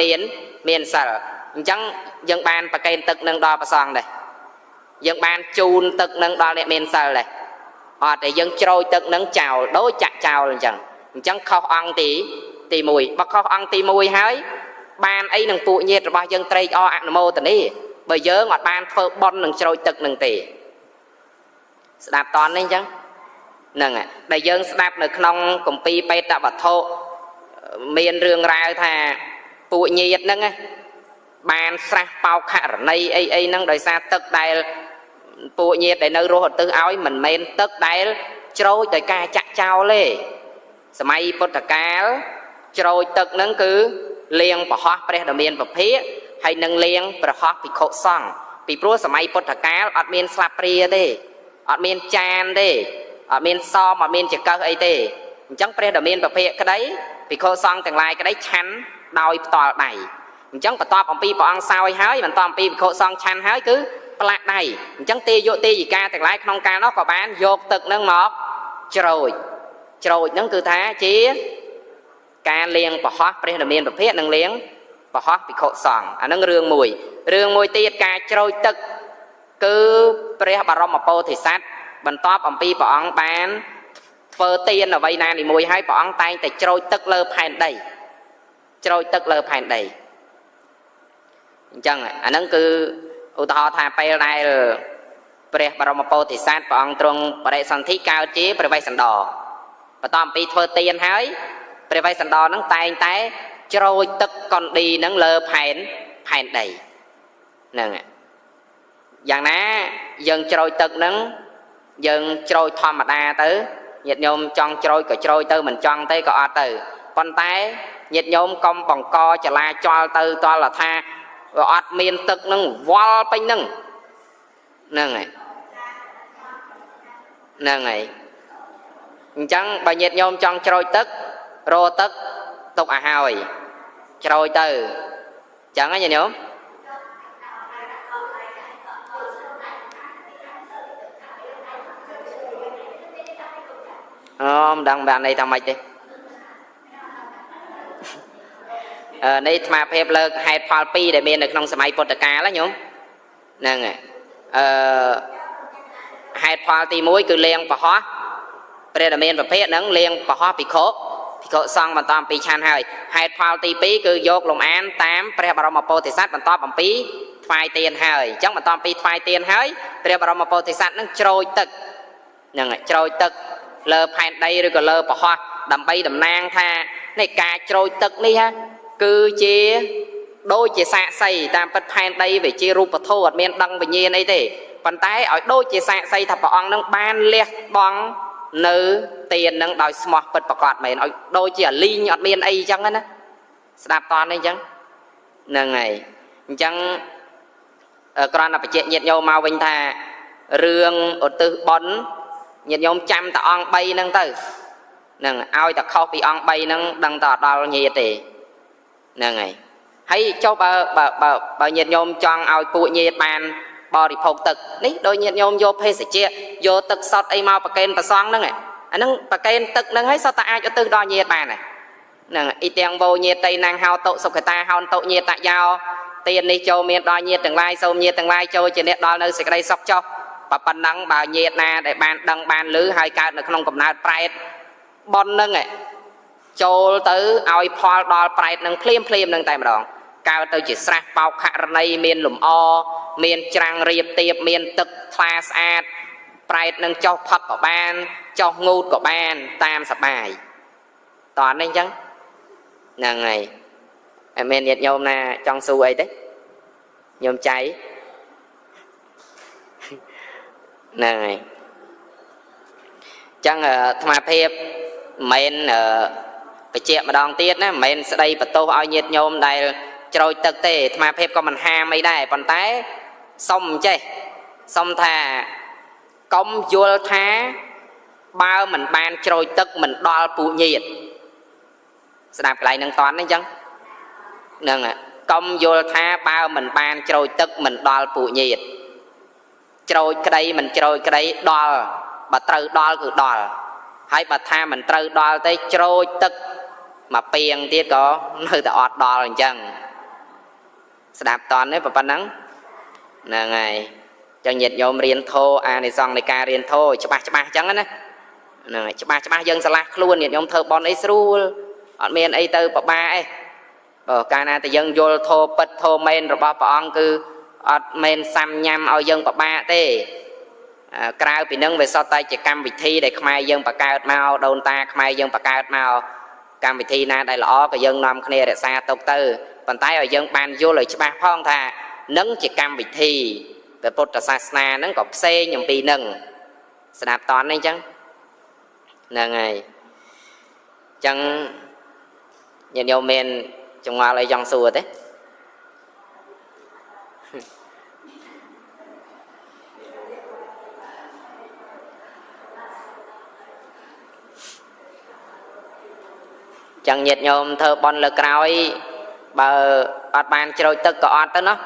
មានសិលអញ្ចឹងយើងបានប្រគេនទឹកនឹងដល់ព្រះសង្ឃដែរយើងបានជូនទឹកនឹងដល់អ្នកមានសិលដែរអត់ទេយើងជ្រោយទឹកនឹងចោលដូចចាក់ចោលអញ្ចឹងខុសអង្គទី1បើខុសអង្គទី1ហើយបានអីនឹងពួកញាតិរបស់យើងត្រេកអរអនុមោទនាបើយើងអត់បានធ្វើបុណ្យនឹងជ្រោយទឹកនឹងទេស្ដាប់តន់នេះអញ្ចឹងហ្នឹងហើយដែលយើងស្ដាប់នៅក្នុងគម្ពីរបេតវត្ថុមានរឿងរ៉ាវថាពួកញាតិហ្នឹងបានស្រះបោខរណីអីអីហ្នឹងដោយសារទឹកដែលពួកញាតិដែលនៅរស់ឧទ្ទិសឲ្យមិនមែនទឹកដែលជ្រោយដោយការចាក់ចោលទេសម័យពុទ្ធកាលជ្រោយទឹកហ្នឹងគឺលាងប្រហោះព្រះដ៏មានពភាកហើយនឹងលាងប្រហោះភិក្ខុសង្ឃពីព្រោះសម័យពុទ្ធកាលអត់មានស្លាបព្រាទេអត់មានចានទេអត់មានសមអត់មានចង្កឹះអីទេអញ្ចឹងព្រះដ៏មានពភាកក្តីភិក្ខុសង្ឃទាំងឡាយក្តីឆាន់ដោយផ្ទាល់ដៃអញ្ចឹងបន្ទាប់អំពីព្រះអង្គសោយហើយបន្ទាប់អំពីភិក្ខុសង្ឃឆាន់ហើយគឺផ្លាក់ដៃអញ្ចឹងទេយុទេយិកាទាំងឡាយក្នុងកាលនោះក៏បានយកទឹកនឹងមកជ្រោយ ច្រូចហ្នឹងគឺថាជាការលៀងប្រហោះព្រះរាមាពភៈនិងលៀងប្រហោះភិក្ខុសង្ឃអាហ្នឹងរឿងមួយរឿងមួយទៀតការច្រូចទឹកគឺព្រះបរមពោធិសត្វបន្ទាប់អំពីព្រះអង្គបានធ្វើទានអ្វីណានីមួយហើយព្រះអង្គតែងតែច្រូចទឹកលើផែនដីច្រូចទឹកលើផែនដីអញ្ចឹងអាហ្នឹងគឺឧទាហរណ៍ថាពេលដែលព្រះបរមពោធិសត្វព្រះអង្គទ្រង់បរិសន្ធិកើតជាព្រះវេស្សន្តរបន្ទាប់អំពីធ្វើទានហើយព្រះវេស្សន្តរហ្នឹងតែងតែច្រូចទឹកកុនឌីហ្នឹងលើផែនដីហ្នឹងយ៉ាងណាយើងច្រូចទឹកហ្នឹងយើងច្រូចធម្មតាទៅញាតិញោមចង់ច្រូចក៏ច្រូចទៅមិនចង់ទេក៏អត់ទៅប៉ុន្តែញាតិញោមកុំបង្កចលាចលទៅតលថាវាអត់មានទឹកហ្នឹងវល់ពេញហ្នឹងហ្នឹងហើយហ្នឹងហើយអញ្ចឹងបើញាតិញោមចង់ច្រូចទឹករទឹកទុកឲ្យហើយច្រូចទៅអញ្ចឹងណាញាតិញោមអូមិនដឹងបានន័យថាម៉េចទេនេះអាត្មាភាពលើកហេតុផលពីរដែលមាននៅក្នុងសម័យពុទ្ធកាលណាញោមហ្នឹងហើយហេតុផលទី1គឺលៀងប្រហោះព្រះរាមាពភៈនិងលៀងប្រហោះភិក្ខុសង្ឃបន្តអំពីឆានហើយហេតុផលទី2គឺយកលំអានតាមព្រះបរមពោធិសត្វបន្តអំពីថ្វាយទានហើយអញ្ចឹងបន្តអំពីថ្វាយទានហើយព្រះបរមពោធិសត្វនឹងច្រូចទឹកហ្នឹងច្រូចទឹកលើផែនដីឬក៏លើប្រហោះដើម្បីតំណាងថានេះការច្រូចទឹកនេះគឺជាដូចជាសាក្សីតាមពិតផែនដីវាជារូបធម៌អត់មានដឹងវិញ្ញាណអីទេប៉ុន្តែឲ្យដូចជាសាក្សីថាព្រះអង្គនឹងបានលះបង់នៅទាននឹងដោយស្មោះពិតប្រកបមែនឲ្យដូចជាអាលីងអត់មានអីអញ្ចឹងណាស្ដាប់តន់អីអញ្ចឹងហ្នឹងហើយអញ្ចឹងគ្រាន់តែបញ្ជាក់ញាតិញោមមកវិញថារឿងឧទ្ទិសបុណ្យញាតិញោមចាំតែអង្គ3ហ្នឹងទៅហ្នឹងឲ្យតែខុសពីអង្គ3ហ្នឹងដឹងតែអត់ដល់ញាតិទេហ្នឹងហើយហើយចុះបើបើបើបើញាតិញោមចង់ឲ្យពួកញាតិបានបរិភោគទឹកនេះដោយញាតិញោមយកភេសជ្ជៈយកទឹកសុទ្ធអីមកប្រគេនព្រះសង្ឃហ្នឹងអាហ្នឹងប្រគេនទឹកហ្នឹងហើយសុទ្ធតែអាចឧទ្ទិសដល់ញាតិបានហ្នឹងអ៊ីទាំងវោញាតិណាងហោតុសុខតាហោនតុញាតយោទាននេះចូលមានដល់ញាតិទាំងឡាយសូមញាតិទាំងឡាយចូលជាអ្នកដល់នៅសេចក្តីសុខចុះប៉ុណ្ណឹងបើញាតិណាដែលបានដឹងបានឮហើយកើតនៅក្នុងកំណើតប្រែតប៉ុនហ្នឹងចូលទៅឲ្យផលដល់ប្រែតនឹងភ្លាមភ្លាមនឹងតែម្ដងកើតទៅជាស្រះបោកខរណីមានលំអមានច្រាំងរៀបទៀបមានទឹកថ្លាស្អាតប្រែតនឹងចុះផឹកក៏បានចុះងូតក៏បានតាមសបាយតោះនេះអញ្ចឹងហ្នឹងហើយអត់មានញាតិញោមណាចង់សួរអីទេញោមចៃហ្នឹងហើយអញ្ចឹងអាត្មាភាពមិនមែនបញ្ជាក់ម្ដងទៀតណាមិនមែនស្ដីបន្ទោសឲ្យញាតិញោមដែលច្រូចទឹកទេអាត្មាភាពក៏មិនហាមអីដែរប៉ុន្តែសុំចេះសុំថាកុំយល់ថាបើមិនបានច្រូចទឹកមិនដល់ពួកញាតិស្ដាប់កន្លែងនឹងតន់ហ្នឹងអញ្ចឹងហ្នឹងកុំយល់ថាបើមិនបានច្រូចទឹកមិនដល់ពួកញាតិច្រូចក្តីមិនច្រូចក្តីដល់បើត្រូវដល់គឺដល់ហើយបើថាមិនត្រូវដល់ទេច្រូចទឹកមកពីងទៀតក៏នៅតែអត់ដល់អញ្ចឹងស្ដាប់តន់ទេប៉ុណ្ណឹងហ្នឹងហើយចឹងញាតិញោមរៀនធម៌អានិសង្សនៃការរៀនធម៌ច្បាស់ច្បាស់អញ្ចឹងណាហ្នឹងហើយច្បាស់ច្បាស់យើងឆ្លាស់ខ្លួនញាតិញោមធ្វើបន់អីស្រួលអត់មានអីទៅពិបាកអីបើកាលណាតែយើងយល់ធម៌ពិតធម៌មែនរបស់ព្រះអង្គគឺអត់មែនសាំញ៉ាំឲ្យយើងពិបាកទេក្រៅពីនឹងវាសុទ្ធតែជាកម្មវិធីដែលខ្មែរយើងបង្កើតមកដូនតាខ្មែរយើងបង្កើតមកកម្មវិធីណាដែលល្អក៏យើងនាំគ្នារក្សាទុកទៅប៉ុន្តែឲ្យយើងបានយល់ឲ្យច្បាស់ផងថានឹងជាកម្មវិធីព្រះពុទ្ធសាសនាហ្នឹងក៏ផ្សេងអំពីនឹងស្ដាប់តន់នេះអញ្ចឹងហ្នឹងហើយអញ្ចឹងញាតិញោមមានចម្ងល់អីចង់សួរទេចឹងញាតិញោមធ្វើបន់លើក្រោយបើអត់បានច្រូចទឹកក៏អត់ទៅណោះ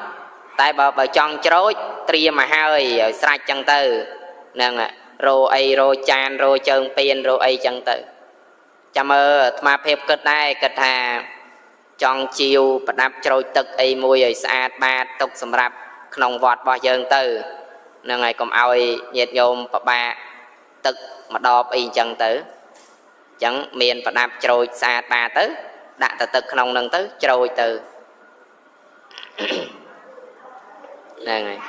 តែបើចង់ច្រូចត្រៀមមកហើយឲ្យស្រេចចឹងទៅហ្នឹងរោអីរោចានរោជើងពៀនរោអីចឹងទៅ ចាំមើលអាត្មាភាពគិតដែរគិតថាចង់ជាវប្រដាប់ច្រូចទឹកអីមួយឲ្យស្អាតបាតទុកសម្រាប់ក្នុងវត្តរបស់យើងទៅហ្នឹងហើយកុំឲ្យញាតិញោមពិបាកទឹកម្ដបអីអញ្ចឹងទៅអញ្ចឹងមានប្រដាប់ច្រូចស្អាតបាតទៅដាក់ទៅទឹកក្នុងហ្នឹងទៅច្រូចទៅហ្នឹងហើយ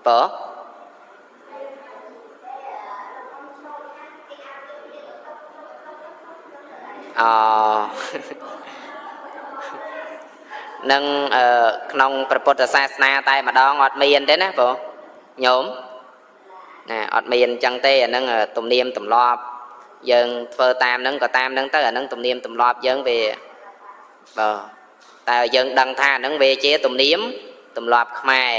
បើអនឹងក្នុងព្រះពុទ្ធសាសនាតែម្ដងអត់មានទេណាបងញោមណាអត់មានអញ្ចឹងទេអានឹងទំនៀមទម្លាប់យើងធ្វើតាមនឹងក៏តាមនឹងទៅអានឹងទំនៀមទម្លាប់យើងវាបើតែយើងដឹងថាអានឹងវាជាទំនៀមទម្លាប់ខ្មែរ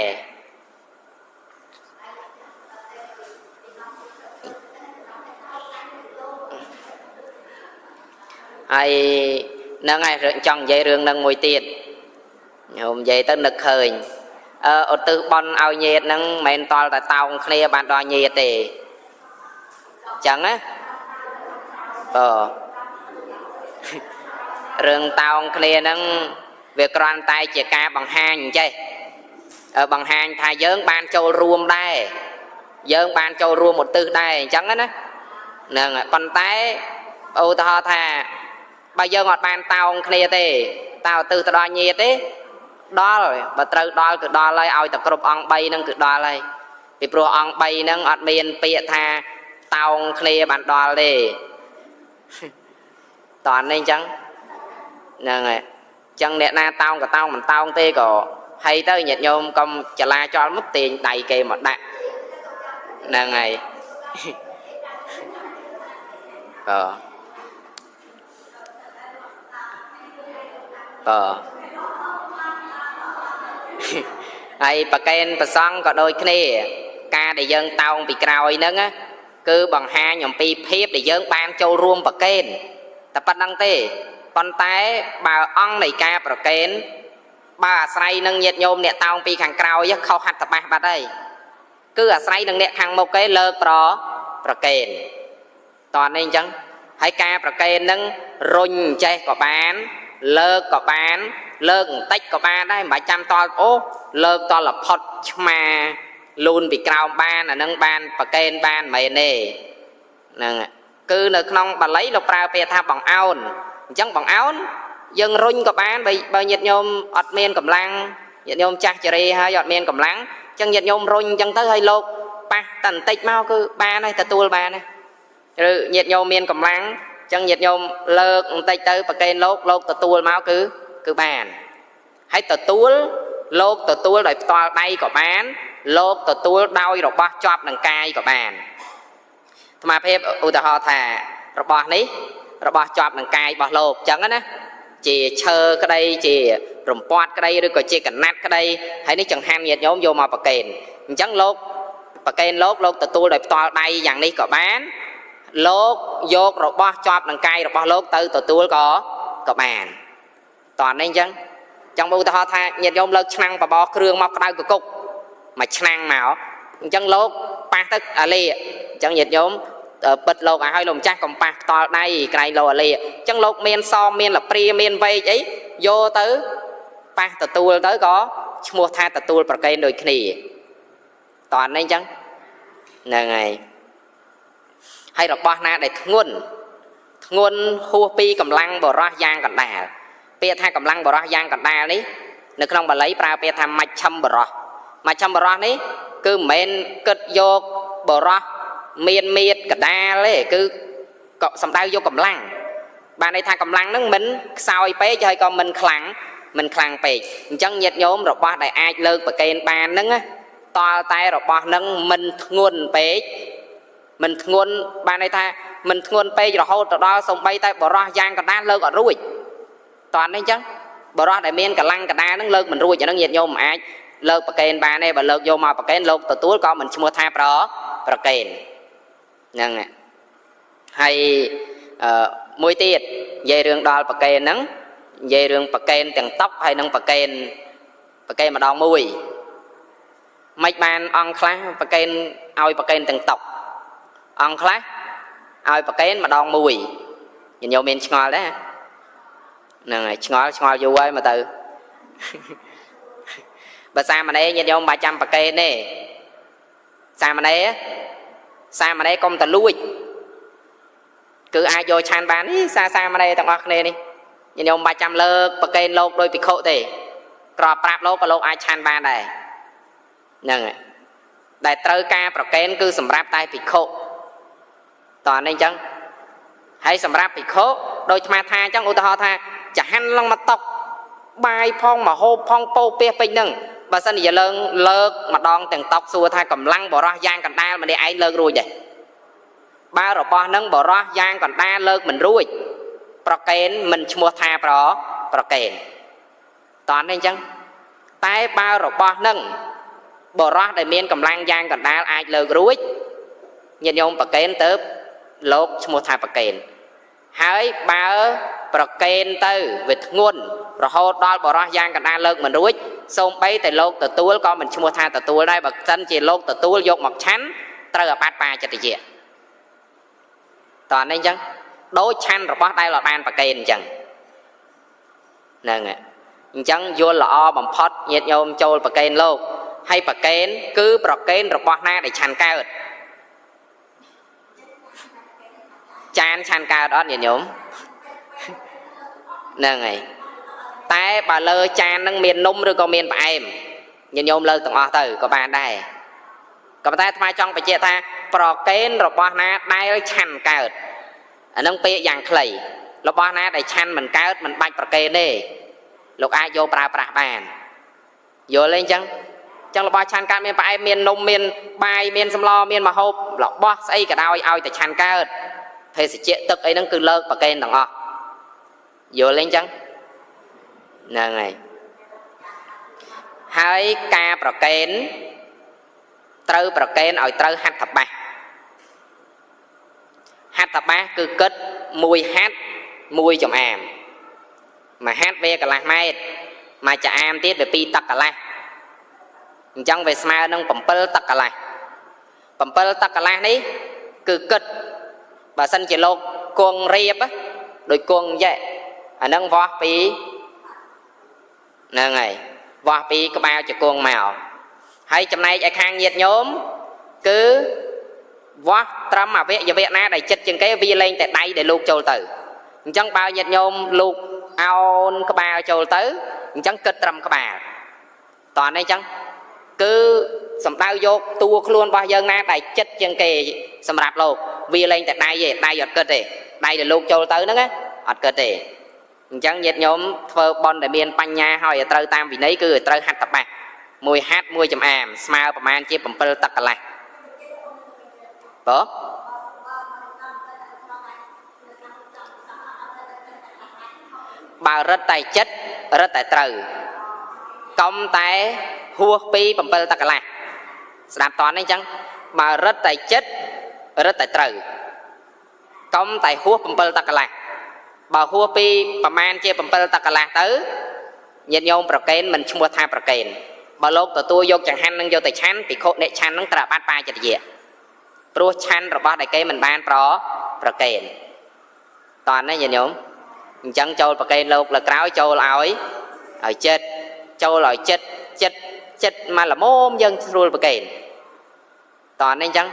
ហើយហ្នឹងហើយចង់និយាយរឿងហ្នឹងមួយទៀតញោមនិយាយទៅនឹកឃើញឧទ្ទិសបុណ្យឲ្យញាតិហ្នឹងមិនមែនតល់តែតោងគ្នាបានដល់ញាតិទេអញ្ចឹងណាបើរឿងតោងគ្នាហ្នឹងវាគ្រាន់តែជាការបង្ហាញអញ្ចេះបង្ហាញថាយើងបានចូលរួមដែរយើងបានចូលរួមឧទ្ទិសដែរអញ្ចឹងណាហ្នឹងប៉ុន្តែឧទាហរណ៍ថាបើយើងអត់បានតោងគ្នាទេតើឧទ្ទិសទៅដល់ញាតិទេដល់បើត្រូវដល់គឺដល់ហើយឲ្យតែគ្រប់អង្គ3ហ្នឹងគឺដល់ហើយពីព្រោះអង្គ3ហ្នឹងអត់មានពាក្យថាតោងគ្នាបានដល់ទេតន់នេះអញ្ចឹងហ្នឹងហើយអញ្ចឹងអ្នកណាតោងក៏តោងមិនតោងទេក៏ហើយទៅញាតិញោមកុំចលាចលមកទាញដៃគេមកដាក់ហ្នឹងហើយបើបើហើយប្រកេនប្រសង់ក៏ដូចគ្នាការដែលយើងតោងពីក្រោយហ្នឹងគឺបង្ហាញអំពីភាពដែលយើងបានចូលរួមប្រកេនតែប៉ុណ្្នឹងទេប៉ុន្តែបើអង្គនៃការប្រកេនបើអាស្រ័យនឹងញាតិញោមអ្នកតោងពីខាងក្រោយខុសហត្ថបាសបាត់ហើយគឺអាស្រ័យនឹងអ្នកខាងមុខគេលើកប្រកេនតោះនេះអញ្ចឹងហើយការប្រកេនហ្នឹងរុញចេះក៏បានលើកក៏បានលើកបន្តិចក៏បានដែរមិនបាច់ចាំតល់អូលើកតលផុតឆ្មាលូនពីក្រោមបានអានឹងបានប្រកេនបានមិនមែនទេហ្នឹងគឺនៅក្នុងបាលីលោកប្រើពាក្យថាបង្អោនអញ្ចឹងបង្អោនយើងរុញក៏បានបើញាតិញោមអត់មានកម្លាំងញាតិញោមចាស់ជរាហើយអត់មានកម្លាំងអញ្ចឹងញាតិញោមរុញអញ្ចឹងទៅហើយលោកប៉ះតែបន្តិចមកគឺបានហើយទទួលបានហើយឬញាតិញោមមានកម្លាំងអញ្ចឹងញាតិញោមលើកបន្តិចទៅប្រកេនលោកលោកទទួលមកគឺបានហើយទទួលលោកទទួលដោយផ្ទាល់ដៃក៏បានលោកទទួលដោយរបស់ជាប់នឹងកាយក៏បានអាត្មាភាពឧទាហរណ៍ថារបស់នេះរបស់ជាប់នឹងកាយរបស់លោកអញ្ចឹងណាជាឈើក្តីជារំពាត់ក្តីឬក៏ជាកណាត់ក្តីហើយនេះចង្ហាន់ញាតិញោមយកមកប្រកេនអញ្ចឹងលោកប្រកេនលោកលោកទទួលដោយផ្ទាល់ដៃយ៉ាងនេះក៏បានលោកយករបស់ជាប់នឹងកាយរបស់លោកទៅទទួលក៏បានតោះនេះអញ្ចឹងចង់ឧទាហរណ៍ថាញាតិញោមលើកឆ្នាំងបបរគ្រឿងមកក្តៅកគុកមួយឆ្នាំងមកអញ្ចឹងលោកប៉ះទៅអាលីអញ្ចឹងញាតិញោមពិតលោកឲ្យហើយលោកម្ចាស់កុំប៉ះផ្ទាល់ដៃក្រែងលោកអាលីអញ្ចឹងលោកមានសមមានលព្រាមានវែកអីយកទៅប៉ះទទួលទៅក៏ឈ្មោះថាទទួលប្រកេនដូចគ្នាតោះនេះអញ្ចឹងហ្នឹងហើយហើយរបស់ណាដែលធ្ងន់ធ្ងន់ហួសពីកម្លាំងបរោះយ៉ាងកណ្ដាលពាក្យថាកម្លាំងបរោះយ៉ាងកណ្ដាលនេះនៅក្នុងបាលីប្រើពាក្យថាមជ្ឈិមបរោះមជ្ឈិមបរោះនេះគឺមិនមែនគិតយកបរោះមានមៀតកដាលទេគឺក៏សំដៅយកកម្លាំងបានន័យថាកម្លាំងហ្នឹងមិនខ្សោយពេកហើយក៏មិនខ្លាំងពេកអញ្ចឹងញាតិញោមរបស់ដែលអាចលើកប្រកេនបានហ្នឹងតល់តែរបស់ហ្នឹងមិនធ្ងន់ពេកមិនធ្ងន់បានន័យថាមិនធ្ងន់ពេករហូតទៅដល់សំបីតែបរោះយ៉ាងកណ្ដាលលើកអត់រួចតោះនេះអញ្ចឹងបរោះដែលមានកម្លាំងកណ្ដាលហ្នឹងលើកមិនរួចអាហ្នឹងញាតិញោមមិនអាចលើកប្រកេនបានទេបើលើកយកមកប្រកេនលោកទទួលក៏មិនឈ្មោះថាប្រកេនហ្នឹងហើយមួយទៀតនិយាយរឿងដល់ប្រកេនហ្នឹងនិយាយរឿងប្រកេនទាំងតុកហើយនឹងប្រកេនម្ដងមួយមិនបានអង្គខ្លះប្រកេនឲ្យប្រកេនទាំងតុកអង្គខ្លះ ឲ្យប្រកេនម្ដងមួយញាតិញោមមានឆ្ងល់ដែរហ្នឹងហើយឆ្ងល់ឆ្ងល់យូរហើយមកទៅបើសាមណេរញាតិញោមមិនបាច់ចាំប្រកេនទេសាមណេរសាមណេរកុំតលួចគឺអាចយកឆានបាននេះសាមណេរទាំងអស់គ្នានេះញាតិញោមមិនបាច់ចាំលើកប្រកេនលោកដោយភិក្ខុទេក្របប្រាប់លោកក៏លោកអាចឆានបានដែរហ្នឹងហើយដែលត្រូវការប្រកេនគឺសម្រាប់តែភិក្ខុតោះនេះអញ្ចឹងហើយសម្រាប់ភិក្ខុដោយអាត្មាថាអញ្ចឹងឧទាហរណ៍ថាចហាន់ឡើងមកតុកបាយផងមហូបផងពោពេះពេញហ្នឹងបើសិនជាលើកម្ដងទាំងតុកសួរថាកម្លាំងបរោះយ៉ាងកណ្ដាលម្នាក់ឯងលើករួចទេបើរបស់ហ្នឹងបរោះយ៉ាងកណ្ដាលលើកមិនរួចប្រកេនមិនឈ្មោះថាប្រកេនតោះនេះអញ្ចឹងតែបើរបស់ហ្នឹងបរោះដែលមានកម្លាំងយ៉ាងកណ្ដាលអាចលើករួចញាតិញោមប្រកេនទៅលោកឈ្មោះថាប្រកេនហើយបើប្រកេនទៅវាធ្ងន់រហូតដល់បរោះយ៉ាងកណ្ដាលលើកមិនរួចសូម្បីតែលោកទទួលក៏មិនឈ្មោះថាទទួលដែរបើសិនជាលោកទទួលយកមកឆាន់ត្រូវអាបត្តិបាចិត្តយៈតោះនេះអញ្ចឹងដូចឆាន់របស់ដែលបានប្រកេនអញ្ចឹងហ្នឹងហើយអញ្ចឹងយល់ល្អបំផុតញាតិញោមចូលប្រកេនលោកហើយប្រកេនគឺប្រកេនរបស់ណាដែលឆាន់កើតចានឆាន់កើតអត់ញាតិញោមហ្នឹងហើយតែបើលើចានហ្នឹងមាននំឬក៏មានផ្អែមញាតិញោមលើកទាំងអស់ទៅក៏បានដែរក៏ប៉ុន្តែអាត្មាចង់បញ្ជាក់ថាប្រកេនរបស់ណាដែលឆាន់កើតអាហ្នឹងពាក្យយ៉ាងខ្លីរបស់ណាដែលឆាន់មិនកើតមិនបាច់ប្រកេនទេលោកអាចយកប្រើប្រាស់បានយល់ទេអញ្ចឹងចឹងរបស់ឆាន់កើតមានផ្អែមមាននំមានបាយមានសម្លមានម្ហូបរបស់ស្អីក៏ដោយឲ្យតែឆាន់កើតភេសជ្ជៈទឹកអីហ្នឹងគឺលើកប្រកេនទាំងអស់យល់ទេអញ្ចឹងហ្នឹងហើយហើយការប្រកេនត្រូវប្រកេនឲ្យត្រូវហត្ថបាសហត្ថបាសគឺគិតមួយហត្ថមួយចំអាមមួយហត្ថវាកន្លះម៉ែត្រមួយចំអាមទៀតវា2ទឹកកន្លះអញ្ចឹងវាស្មើនឹង7ទឹកកន្លះ7ទឹកកន្លះនេះគឺគិតបើសិនជាលោកគង់រៀបដោយគង់យៈអាហ្នឹងវាស់ពីហ្នឹងហើយវាស់ពីក្បាលជង្គង់មកហើយចំណែកឯខាងញាតញោមគឺវាស់ត្រឹមអវយវៈណាដែលចិត្តជាងគេវាលែងតែដៃដែលលោកចូលទៅអញ្ចឹងបើញាតញោមលោកអោនក្បាលចូលទៅអញ្ចឹងគិតត្រឹមក្បាលតោះនេះអញ្ចឹងគឺសំដៅយកតួខ្លួនរបស់យើងណាដែលចិត្តជាងគេសម្រាប់លោកវាលែងតែដៃទេដៃអត់គិតទេដៃដែលលោកចូលទៅហ្នឹងអត់គិតទេអញ្ចឹងញាតិញោមធ្វើបុណ្យដែលមានបញ្ញាហើយឲ្យត្រូវតាមវិន័យគឺឲ្យត្រូវហត្ថបាសមួយហត្ថមួយចំអាមស្មើប្រមាណជា7ទឹកកន្លះបើបើរឹតតែចិត្តរឹតតែត្រូវកុំតែហួសពី7ទឹកកន្លះស្ដាប់តនេះអញ្ចឹងបើរឹតតែចិត្តរឹតតែត្រូវកុំតែហួស7ទឹកកន្លះបើហួសពីប្រមាណជា7ទឹកកន្លះទៅញាតិញោមប្រកេនមិនឈ្មោះថាប្រកេនបើលោកទទួលយកចង្ហាន់នឹងយកទៅឆាន់ភិក្ខុអ្នកឆាន់នឹងត្រូវអាបត្តិបាចិត្តយៈព្រោះឆាន់របស់ដែលគេមិនបានប្រកេនតោះនេះញាតិញោមអញ្ចឹងចូលប្រកេនលោកលើក្រោយចូលឲ្យចិត្តចូលឲ្យចិត្តចិត្តចិត្តមកល្មមយើងស្រួលប្រកេនតោះនេះអញ្ចឹង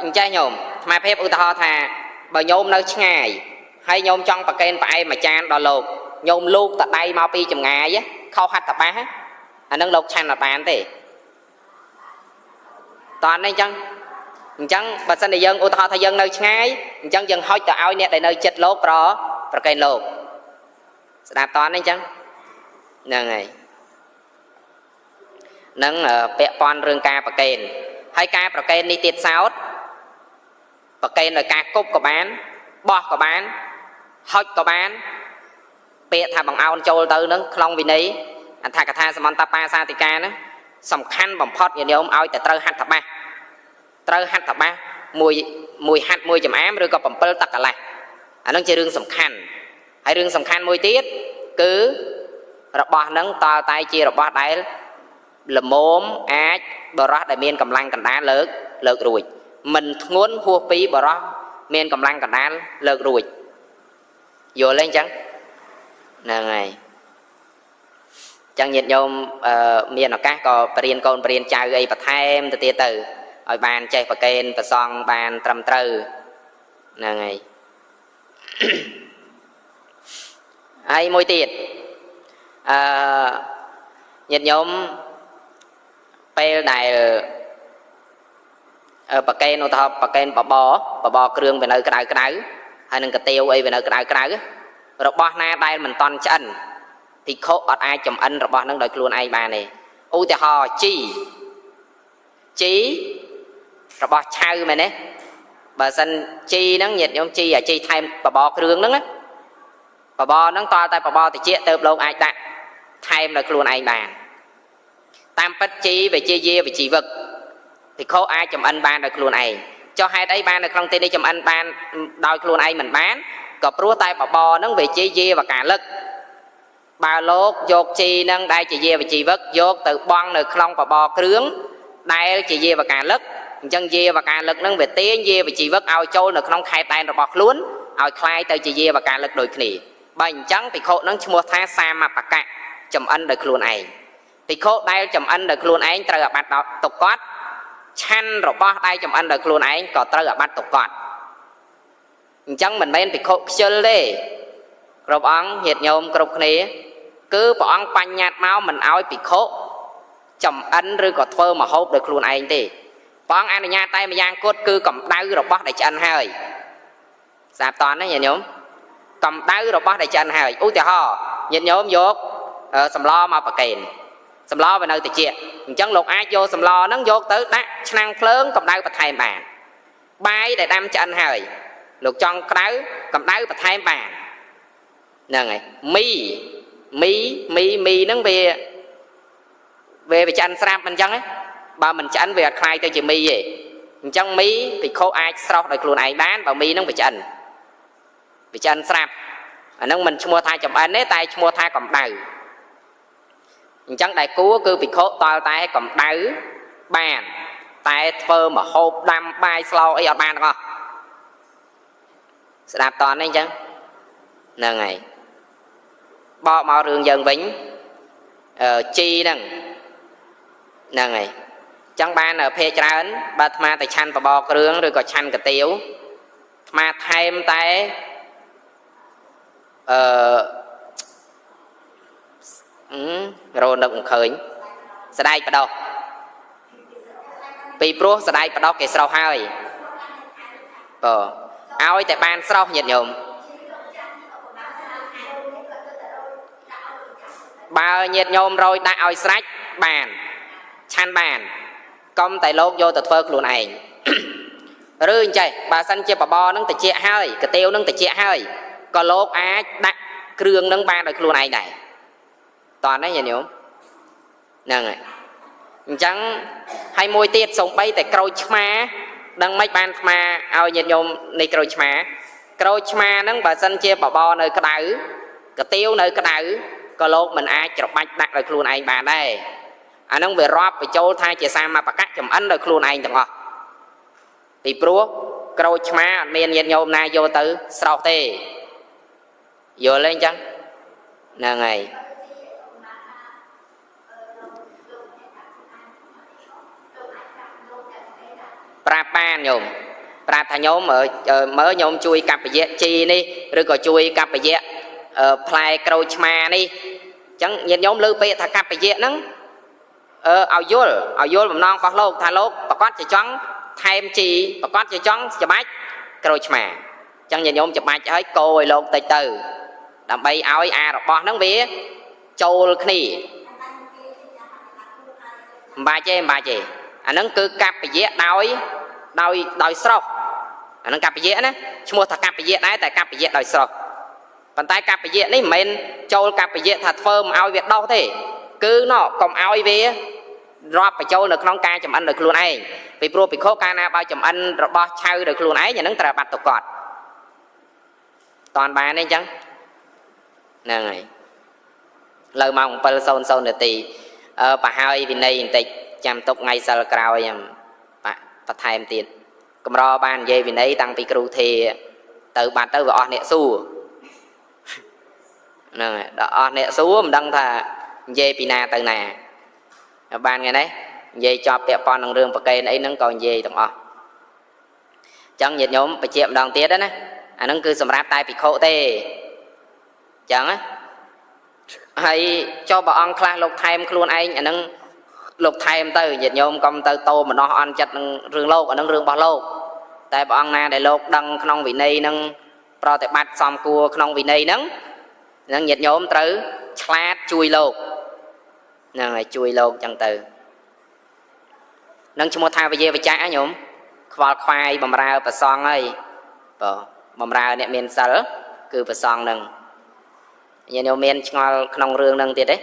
អញ្ចេះញោមអាត្មាភាពឧទាហរណ៍ថាបើញោមនៅឆ្ងាយហើយញោមចង់ប្រកេនផ្អែមមួយចានដល់លោកញោមលូកតដៃមកពីចម្ងាយខុសហត្ថបាសអានឹងលោកឆាន់អត់បានទេតោះនេះអញ្ចឹងអញ្ចឹងបើសិនជាយើងឧទាហរណ៍ថាយើងនៅឆ្ងាយអញ្ចឹងយើងហុចទៅឲ្យអ្នកដែលនៅចិត្តលោកប្រកេនលោកស្ដាប់តោះនេះអញ្ចឹងហ្នឹងហើយនឹងពាក់ព័ន្ធរឿងការប្រកេនហើយការប្រកេននេះទៀតសោតប្រកេនដោយការគប់ក៏បានបោះក៏បានហុចក៏បានពាក្យថាបង្អោនចូលទៅនឹងក្នុងវិន័យអដ្ឋកថាសមន្តបាសាទិកាហ្នឹងសំខាន់បំផុតញាតិញោមឲ្យតែត្រូវហត្ថបាសត្រូវហត្ថបាសមួយហត្ថមួយចំអាមឬក៏7ទឹកកន្លះអានឹងជារឿងសំខាន់ហើយរឿងសំខាន់មួយទៀតគឺ របស់ហ្នឹងតើតែជារបស់ដែលល្មមអាចបរោះដែលមានកម្លាំងកណ្ដាលលើករួចមិនធ្ងន់ហួសពីបរោះមានកម្លាំងកណ្ដាលលើករួចយល់ទេអញ្ចឹងហ្នឹងហើយចឹងញាតិញោមមានឱកាសក៏បរៀនកូនបរៀនចៅអីបន្ថែមទៅទៀតទៅឲ្យបានចេះប្រកេនប្រសង់បានត្រឹមត្រូវហ្នឹងហើយហើយមួយទៀតអឺញាតិញោមពេលដែលប្រកេនឧទាហរណ៍ប្រកេនបបរគ្រឿងវានៅក្តៅក្តៅហើយនឹងកាទៀវអីវានៅក្តៅក្តៅរបស់ណាដែលមិនតន់ឆ្អិនភិក្ខុអត់អាចចំអិនរបស់នឹងដោយខ្លួនឯងបានទេឧទាហរណ៍ជីជីរបស់ឆៅមែនទេបើសិនជីហ្នឹងញាតិញោមជីអាជីថែមបបរគ្រឿងហ្នឹងណាបបរហ្នឹងតតែបបរតិចទៅលោកអាចដាក់ថែមដោយខ្លួនឯងបានតាមពិតជីវាជាយាវិជីវឹកភិក្ខុអាចចំអិនបានដោយខ្លួនឯងចុះហេតុអីបាននៅក្នុងទីនេះចំអិនបានដោយខ្លួនឯងមិនបានក៏ព្រោះតែបបរហ្នឹងវាជាយាវកាលឹកបើលោកយកជីនឹងដែលជាយាវជីវឹកយកទៅបង់នៅក្នុងបបរគ្រឿងដែលជាយាវកាលឹកអញ្ចឹងយាវកាលឹកនឹងវាទាញយាវជីវឹកឲ្យចូលនៅក្នុងខេត្តដែនរបស់ខ្លួនឲ្យคล้ายទៅជាយាវកាលឹកដូចគ្នាបើអញ្ចឹងភិក្ខុនឹងឈ្មោះថាសាមបកៈចំអិនដោយខ្លួនឯងភិក្ខុដែលចំអិនដោយខ្លួនឯងត្រូវអាបត្តិទុក្កតឆាន់របស់ដែលចំអិនដោយខ្លួនឯងក៏ត្រូវអាបត្តិទុក្កតអញ្ចឹងមិនមែនភិក្ខុខ្ជិលទេគ្រប់អង្គញាតិញោមគ្រប់គ្នាគឺព្រះអង្គបញ្ញត្តិមកមិនឲ្យភិក្ខុចំអិនឬក៏ធ្វើម្ហូបដោយខ្លួនឯងទេព្រះអង្គអនុញ្ញាតតែម្យ៉ាងគត់គឺកម្ដៅរបស់ដែលឆ្អិនហើយស្ដាប់តន់ណាញាតិញោមកម្ដៅរបស់ដែលឆ្អិនហើយឧទាហរណ៍ញាតិញោមយកសម្លមកប្រកេនសម្លវានៅតិចអញ្ចឹងលោកអាចយកសម្លហ្នឹងយកទៅដាក់ឆ្នាំងភ្លើងកម្ដៅបន្ថែមបានបាយដែលដាំឆ្អិនហើយលោកចង់ក្តៅកម្ដៅបន្ថែមបានហ្នឹងហើយមីមីមីមីហ្នឹងវាវាឆ្អិនស្រាប់មិនអញ្ចឹងទេបើមិនឆ្អិនវាអត់คล้ายទៅជាមីទេអញ្ចឹងមីភិក្ខុអាចស្រោះដោយខ្លួនឯងបានបើមីហ្នឹងវាឆ្អិនស្រាប់អាហ្នឹងមិនឈ្មោះថាចំអិនទេតែឈ្មោះថាកម្ដៅអញ្ចឹងដែលគួរគឺភិក្ខុតល់តែកម្ដៅបានតែធ្វើម្ហូបដាំបាយស្លអីអត់បានទាំងអស់ស្ដាប់តន់នេះអញ្ចឹងហ្នឹងហើយបកមករឿងយើងវិញជីហ្នឹងហ្នឹងហើយចឹងបានភាកច្រើនបើអាត្មាទៅឆាន់បបរគ្រឿងឬក៏ឆាន់កាទៀវអាត្មាថែមតែអឺរនឹកមិនឃើញស្ដែកបដោះពីព្រោះស្ដែកបដោះគេស្រោះហើយបើឲ្យតែបានស្រោះញាតិញោមបើញាតិញោមរយដាក់ឲ្យស្រេចបានឆាន់បានកុំតែលោកយកទៅធ្វើខ្លួនឯងឬអញ្ចេះបើសិនជាបបរនឹងតិចហើយកាទៀវនឹងតិចហើយក៏លោកអាចដាក់គ្រឿងនឹងបានដោយខ្លួនឯងដែរតោះនេះញាតិញោមហ្នឹងហើយអញ្ចឹងហើយមួយទៀតសំបីតែក្រូចឆ្មាដឹងមិនបានឆ្មាឲ្យញាតិញោមនៃក្រូចឆ្មាក្រូចឆ្មាហ្នឹងបើសិនជាបបរនៅក្តៅកាទៀវនៅក្តៅក៏លោកមិនអាចច្របាច់ដាក់ដោយខ្លួនឯងបានដែរអាហ្នឹងវារាប់បញ្ចូលថាជាសាមបកៈចំអិនដោយខ្លួនឯងទាំងអស់ពីព្រោះក្រូចឆ្មាអត់មានញាតិញោមណាយកទៅស្រោះទេយល់ទេអញ្ចឹងហ្នឹងហើយប្រាប់បានញោមប្រាប់ថាញោមមើលញោមជួយកពយៈជីនេះឬក៏ជួយកពយៈផ្លែក្រូចឆ្មានេះអញ្ចឹងញាតិញោមលើពាក្យថាកពយៈហ្នឹងឲ្យយល់បំណងរបស់លោកថាលោកប្រកាសជាចង់ថែមជីប្រកាសជាចង់ច្បាច់ក្រូចឆ្មាអញ្ចឹងញាតិញោមច្បាច់ហើយកោឲ្យលោកតិចទៅដើម្បីឲ្យអារបស់ហ្នឹងវាចូលគ្នាមិនបាច់ទេមិនបាច់ទេអាហ្នឹងគឺកពយៈដោយដោយស្រោះអាហ្នឹងកពយៈណាឈ្មោះថាកពយៈដែរតែកពយៈដោយស្រោះប៉ុន្តែកពយៈនេះមិនមែនចូលកពយៈថាធ្វើមិនឲ្យវាដោះទេគឺណោកុំឲ្យវារាប់បញ្ចូលនៅក្នុងការចំអិនដោយខ្លួនឯងពីព្រោះភិក្ខុកាលណាបើចំអិនរបស់ឆៅដោយខ្លួនឯងអាហ្នឹងត្រូវបាត់ទុក្កតតាន់បានទេអញ្ចឹងហ្នឹងហើយ លើម៉ោង7:00នាទីប្រហើយវិន័យបន្តិចចាំទុកថ្ងៃសិលក្រោយបន្ថែមទៀតកម្របាននិយាយវិន័យតាំងពីគ្រូធាទៅបាត់ទៅវាអស់អ្នកសួរហ្នឹងហើយដល់អស់អ្នកសួរមិនដឹងថានិយាយពីណាទៅណាបានថ្ងៃនេះនិយាយចប់ពាក់ព័ន្ធនឹងរឿងប្រកេនអីហ្នឹងក៏និយាយទាំងអស់អញ្ចឹងញាតិញោមបញ្ជាក់ម្ដងទៀតណាអាហ្នឹងគឺសម្រាប់តែភិក្ខុទេអញ្ចឹងណាហើយចុះព្រះអង្គខ្លះលោកថែមខ្លួនឯងអាហ្នឹងលោកថែមទៅញាតិញោមកុំទៅតោមនោះអន់ចិត្តនឹងរឿងលោកអាហ្នឹងរឿងរបស់លោកតែព្រះអង្គណាដែលលោកដឹងក្នុងវិន័យហ្នឹងប្រតិបត្តិសមគួរក្នុងវិន័យហ្នឹងហ្នឹងញាតិញោមត្រូវឆ្លាតជួយលោកហ្នឹងហើយជួយលោកចឹងទៅនឹងឈ្មោះថាវិយាវិចារញោមខ្វល់ខ្វាយបំរើប្រសងហើយបើបំរើអ្នកមានសិលគឺប្រសងហ្នឹងញាតិញោមមានឆ្ងល់ក្នុងរឿងហ្នឹងទៀតទេ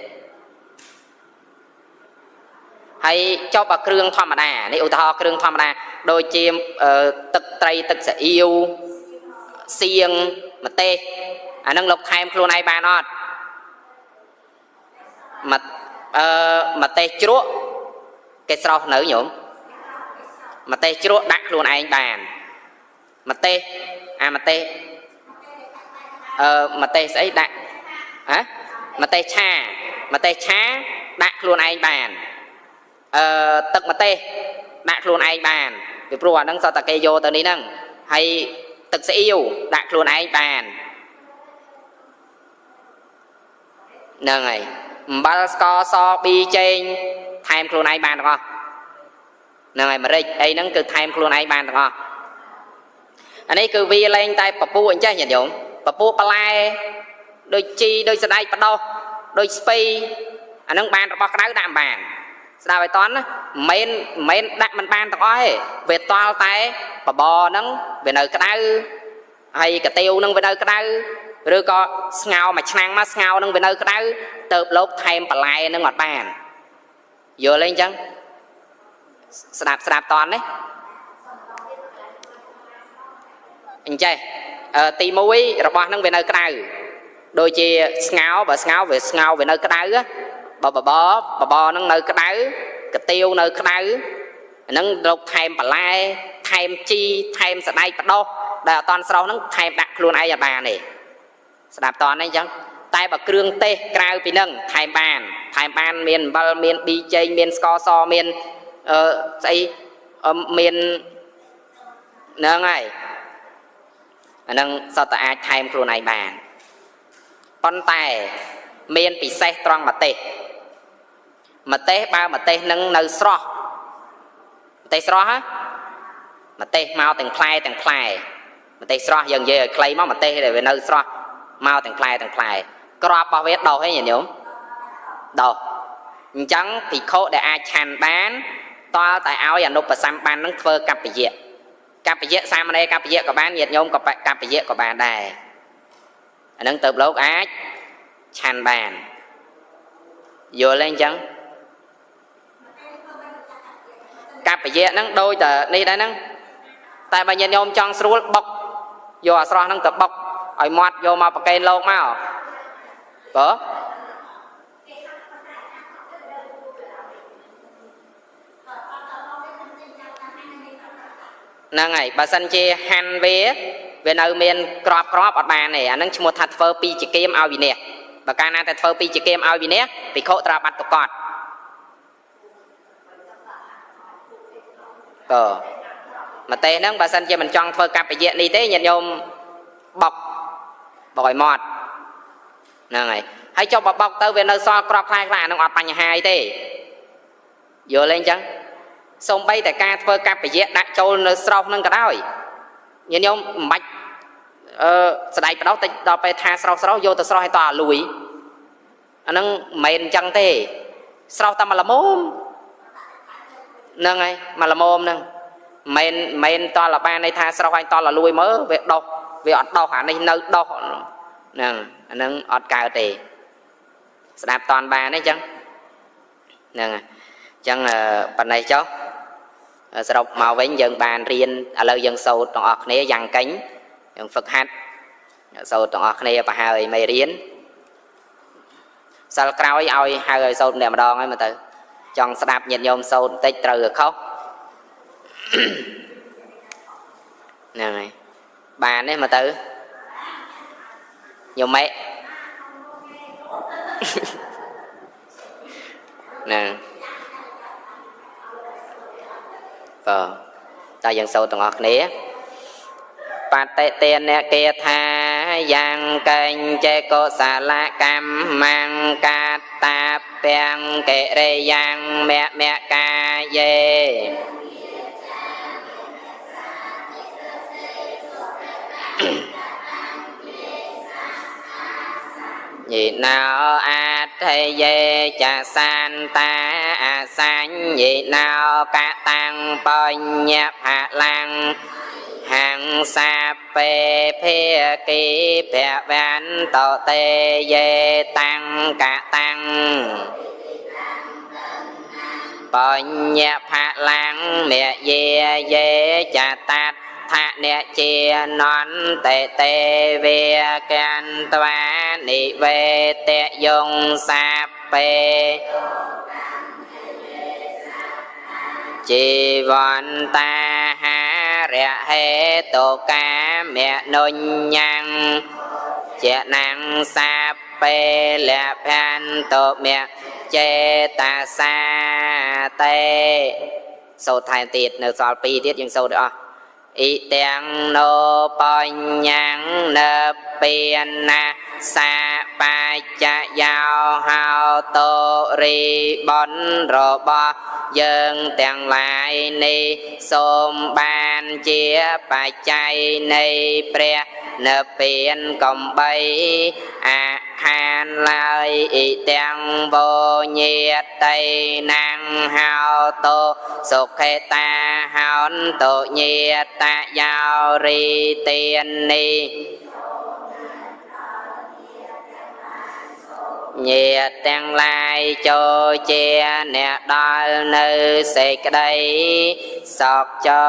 ហើយចុះបើគ្រឿងធម្មតានេះឧទាហរណ៍គ្រឿងធម្មតាដូចជាទឹកត្រីទឹកស៊ីអ៊ីវសៀងម្ទេសអាហ្នឹងលោកថែមខ្លួនឯងបានអត់ម្ទេសជ្រក់គេស្រោះនៅញោមម្ទេសជ្រក់ដាក់ខ្លួនឯងបានម្ទេសអាម្ទេសម្ទេសស្អីដាក់ហ៎ម្ទេសឆាម្ទេសឆាដាក់ខ្លួនឯងបានទឹកម្ទេសដាក់ខ្លួនឯងបានពីព្រោះអាហ្នឹងសតតែគេយកទៅនេះហ្នឹងហើយទឹកស៊ីអ៊ីវដាក់ខ្លួនឯងបានហ្នឹងហើយអំបិលស្ករសប៊ីចេងថែមខ្លួនឯងបានទាំងអស់ហ្នឹងហើយម្រេចអីហ្នឹងគឺថែមខ្លួនឯងបានទាំងអស់អានេះគឺវាលែងតែពពួកអញ្ចេះញាតិញោមពពួកបន្លែដូចជីដូចសណ្តែកបដោះដូចស្ពៃអាហ្នឹងបានរបស់ក្តៅដាក់មិនបានស្ដាប់ឲ្យតន់ណាមិនមែនដាក់មិនបានទាំងអស់ទេវាតល់តែបបរហ្នឹងវានៅក្តៅហើយកាទៀវហ្នឹងវានៅក្តៅឬក៏ស្ងោមួយឆ្នាំងមកស្ងោហ្នឹងវានៅក្តៅទៅលោកថែមបន្លែហ្នឹងអត់បានយល់ទេអញ្ចឹងស្ដាប់តន់នេះអញ្ចេះទី1របស់ហ្នឹងវានៅក្តៅដូចជាស្ងោបើស្ងោវាស្ងោវានៅក្តៅបើបបរហ្នឹងនៅក្តៅកាទៀវនៅក្តៅអាហ្នឹងលោកថែមបន្លែថែមជីថែមសណ្តែកបដោះដែលអត់តន់ស្រស់ហ្នឹងថែមដាក់ខ្លួនឯងឲ្យបានទេស្ដាប់តន់ទេអញ្ចឹងតែបើគ្រឿងទេសក្រៅពីហ្នឹងថែមបានមានអំបិលមានប៊ីចេងមានស្ករសមានស្អីមានហ្នឹងហើយអាហ្នឹងសតតែអាចថែមខ្លួនឯងបានប៉ុន្តែមានពិសេសត្រង់ម្ទេសម្ទេសបើម្ទេសនឹងនៅស្រស់ម្ទេសស្រស់ហ៎ម្ទេសមកទាំងផ្លែទាំងផ្លែម្ទេសស្រស់យើងនិយាយឲ្យខ្លីមកម្ទេសដែលវានៅស្រស់មកទាំងផ្លែទាំងផ្លែក្របរបស់វាដោះហីញាតិញោមដោះអញ្ចឹងភិក្ខុដែលអាចឆាន់បានតើតែឲ្យអនុបសម្បាននឹងធ្វើកប្បយៈកប្បយៈសាមណេរកប្បយៈក៏បានញាតិញោមក៏កប្បយៈក៏បានដែរអានឹងទៅលោកអាចឆាន់បានយល់ទេអញ្ចឹងកប្បយៈហ្នឹងដូចតែនេះដែរហ្នឹងតែបើញាតិញោមចង់ស្រួលបុកយកអាស្រស់ហ្នឹងទៅបុកឲ្យមាត់យកមកប្រកេនលោកមកបើហ្នឹងហើយបើសិនជាហាន់វានៅមានក្របអត់បានទេអាហ្នឹងឈ្មោះថាធ្វើពីជាគៀមឲ្យវិន័យបើកាលណាតែធ្វើពីជាគៀមឲ្យវិន័យភិក្ខុត្រូវបាត់ទុកតបើម្ទេសហ្នឹងបើសិនជាមិនចង់ធ្វើកប្បយៈនេះទេញាតិញោមបុកឲ្យមាត់ហ្នឹងហើយហើយចុះបើបុកទៅវានៅសល់ក្របខ្លះអាហ្នឹងអត់បញ្ហាអីទេយល់ទេអញ្ចឹងសូម្បីតែការធ្វើកប្បយៈដាក់ចូលនៅស្រោះហ្នឹងក៏ដោយញាតិញោមមិនបាច់ស្ដែកបដោះតែដល់ពេលថាស្រោះយកទៅស្រោះឲ្យតអាលួយអាហ្នឹងមិនមែនអញ្ចឹងទេស្រោះតែមួយល្មមហ្នឹងហើយមួយល្មមហ្នឹងមិនមែនតលបានន័យថាស្រោះឲ្យតលលួយមើលវាដោះវាអត់ដោះអានេះនៅដោះហ្នឹងអាហ្នឹងអត់កើតទេស្ដាប់តន់បានទេអញ្ចឹងហ្នឹងអញ្ចឹងប៉ុណ្ណេះចុះសរុបមកវិញយើងបានរៀនឥឡូវយើងសូត្រទាំងអស់គ្នាយ៉ាងកេញយើងហ្វឹកហាត់សូត្រទាំងអស់គ្នាប្រហើយមេរៀន សិលក្រោយឲ្យហៅឲ្យសូត្រម្នាក់ម្ដងហើយមើលទៅចង់ស្ដាប់ញាតិញោមសូត្របន្តិចត្រូវក៏ខុសហ្នឹងហើយបានទេមើលទៅញោមម៉េ ហ្នឹងបាទតើយើងសូត្រទាំងអស់គ្នាបតិទានគាថាយ៉ាងកញ្ចេកុសលកម្មងកាតាពាំងកិរិយ៉ាងមមកាយេ ញិណោអដ្ឋយេចសាន្តាអសញ្ញិណោកតាំងបញ្ញផលាំងហង្សាពេភាគីភវន្តតេយេតាំងកតាំងបញ្ញផលាំងមយាយេចតដ្ឋអ្នកជានន្តេទេវេកន្ត្វានិវេតយងសាពេជីវន្តាហារហេតុកាមនុញ្ញੰជាណាំងសាពេលភន្តមៈចេតាសាតេសូត្រថែមទៀតនៅសល់2ទៀតយើងសូត្រឲ្យអស់អ៊ីទាំងណោបញ្ញੰនពាណាសាបច្ចយោហោតោរីបុណ្យរបស់យើងទាំងឡាយនេះសូមបានជាបច្ច័យនៃព្រះនិព្វានកំបីអាខានឡើយអ៊ីទាំងវញាតីណាំងហោតោសុខេតាហោនតោញាតយោរីទាននេះញាតទាំងឡាយចូលជាអ្នកដល់នៅសេចក្តីសោកចោ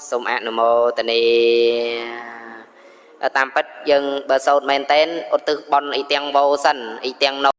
សូមអនុមោទនាតាមពិតយើងបើសូត្រមែនតែនឧទ្ទិសបុណ្យអ៊ីទាំងវោសិនអ៊ីទាំងណូ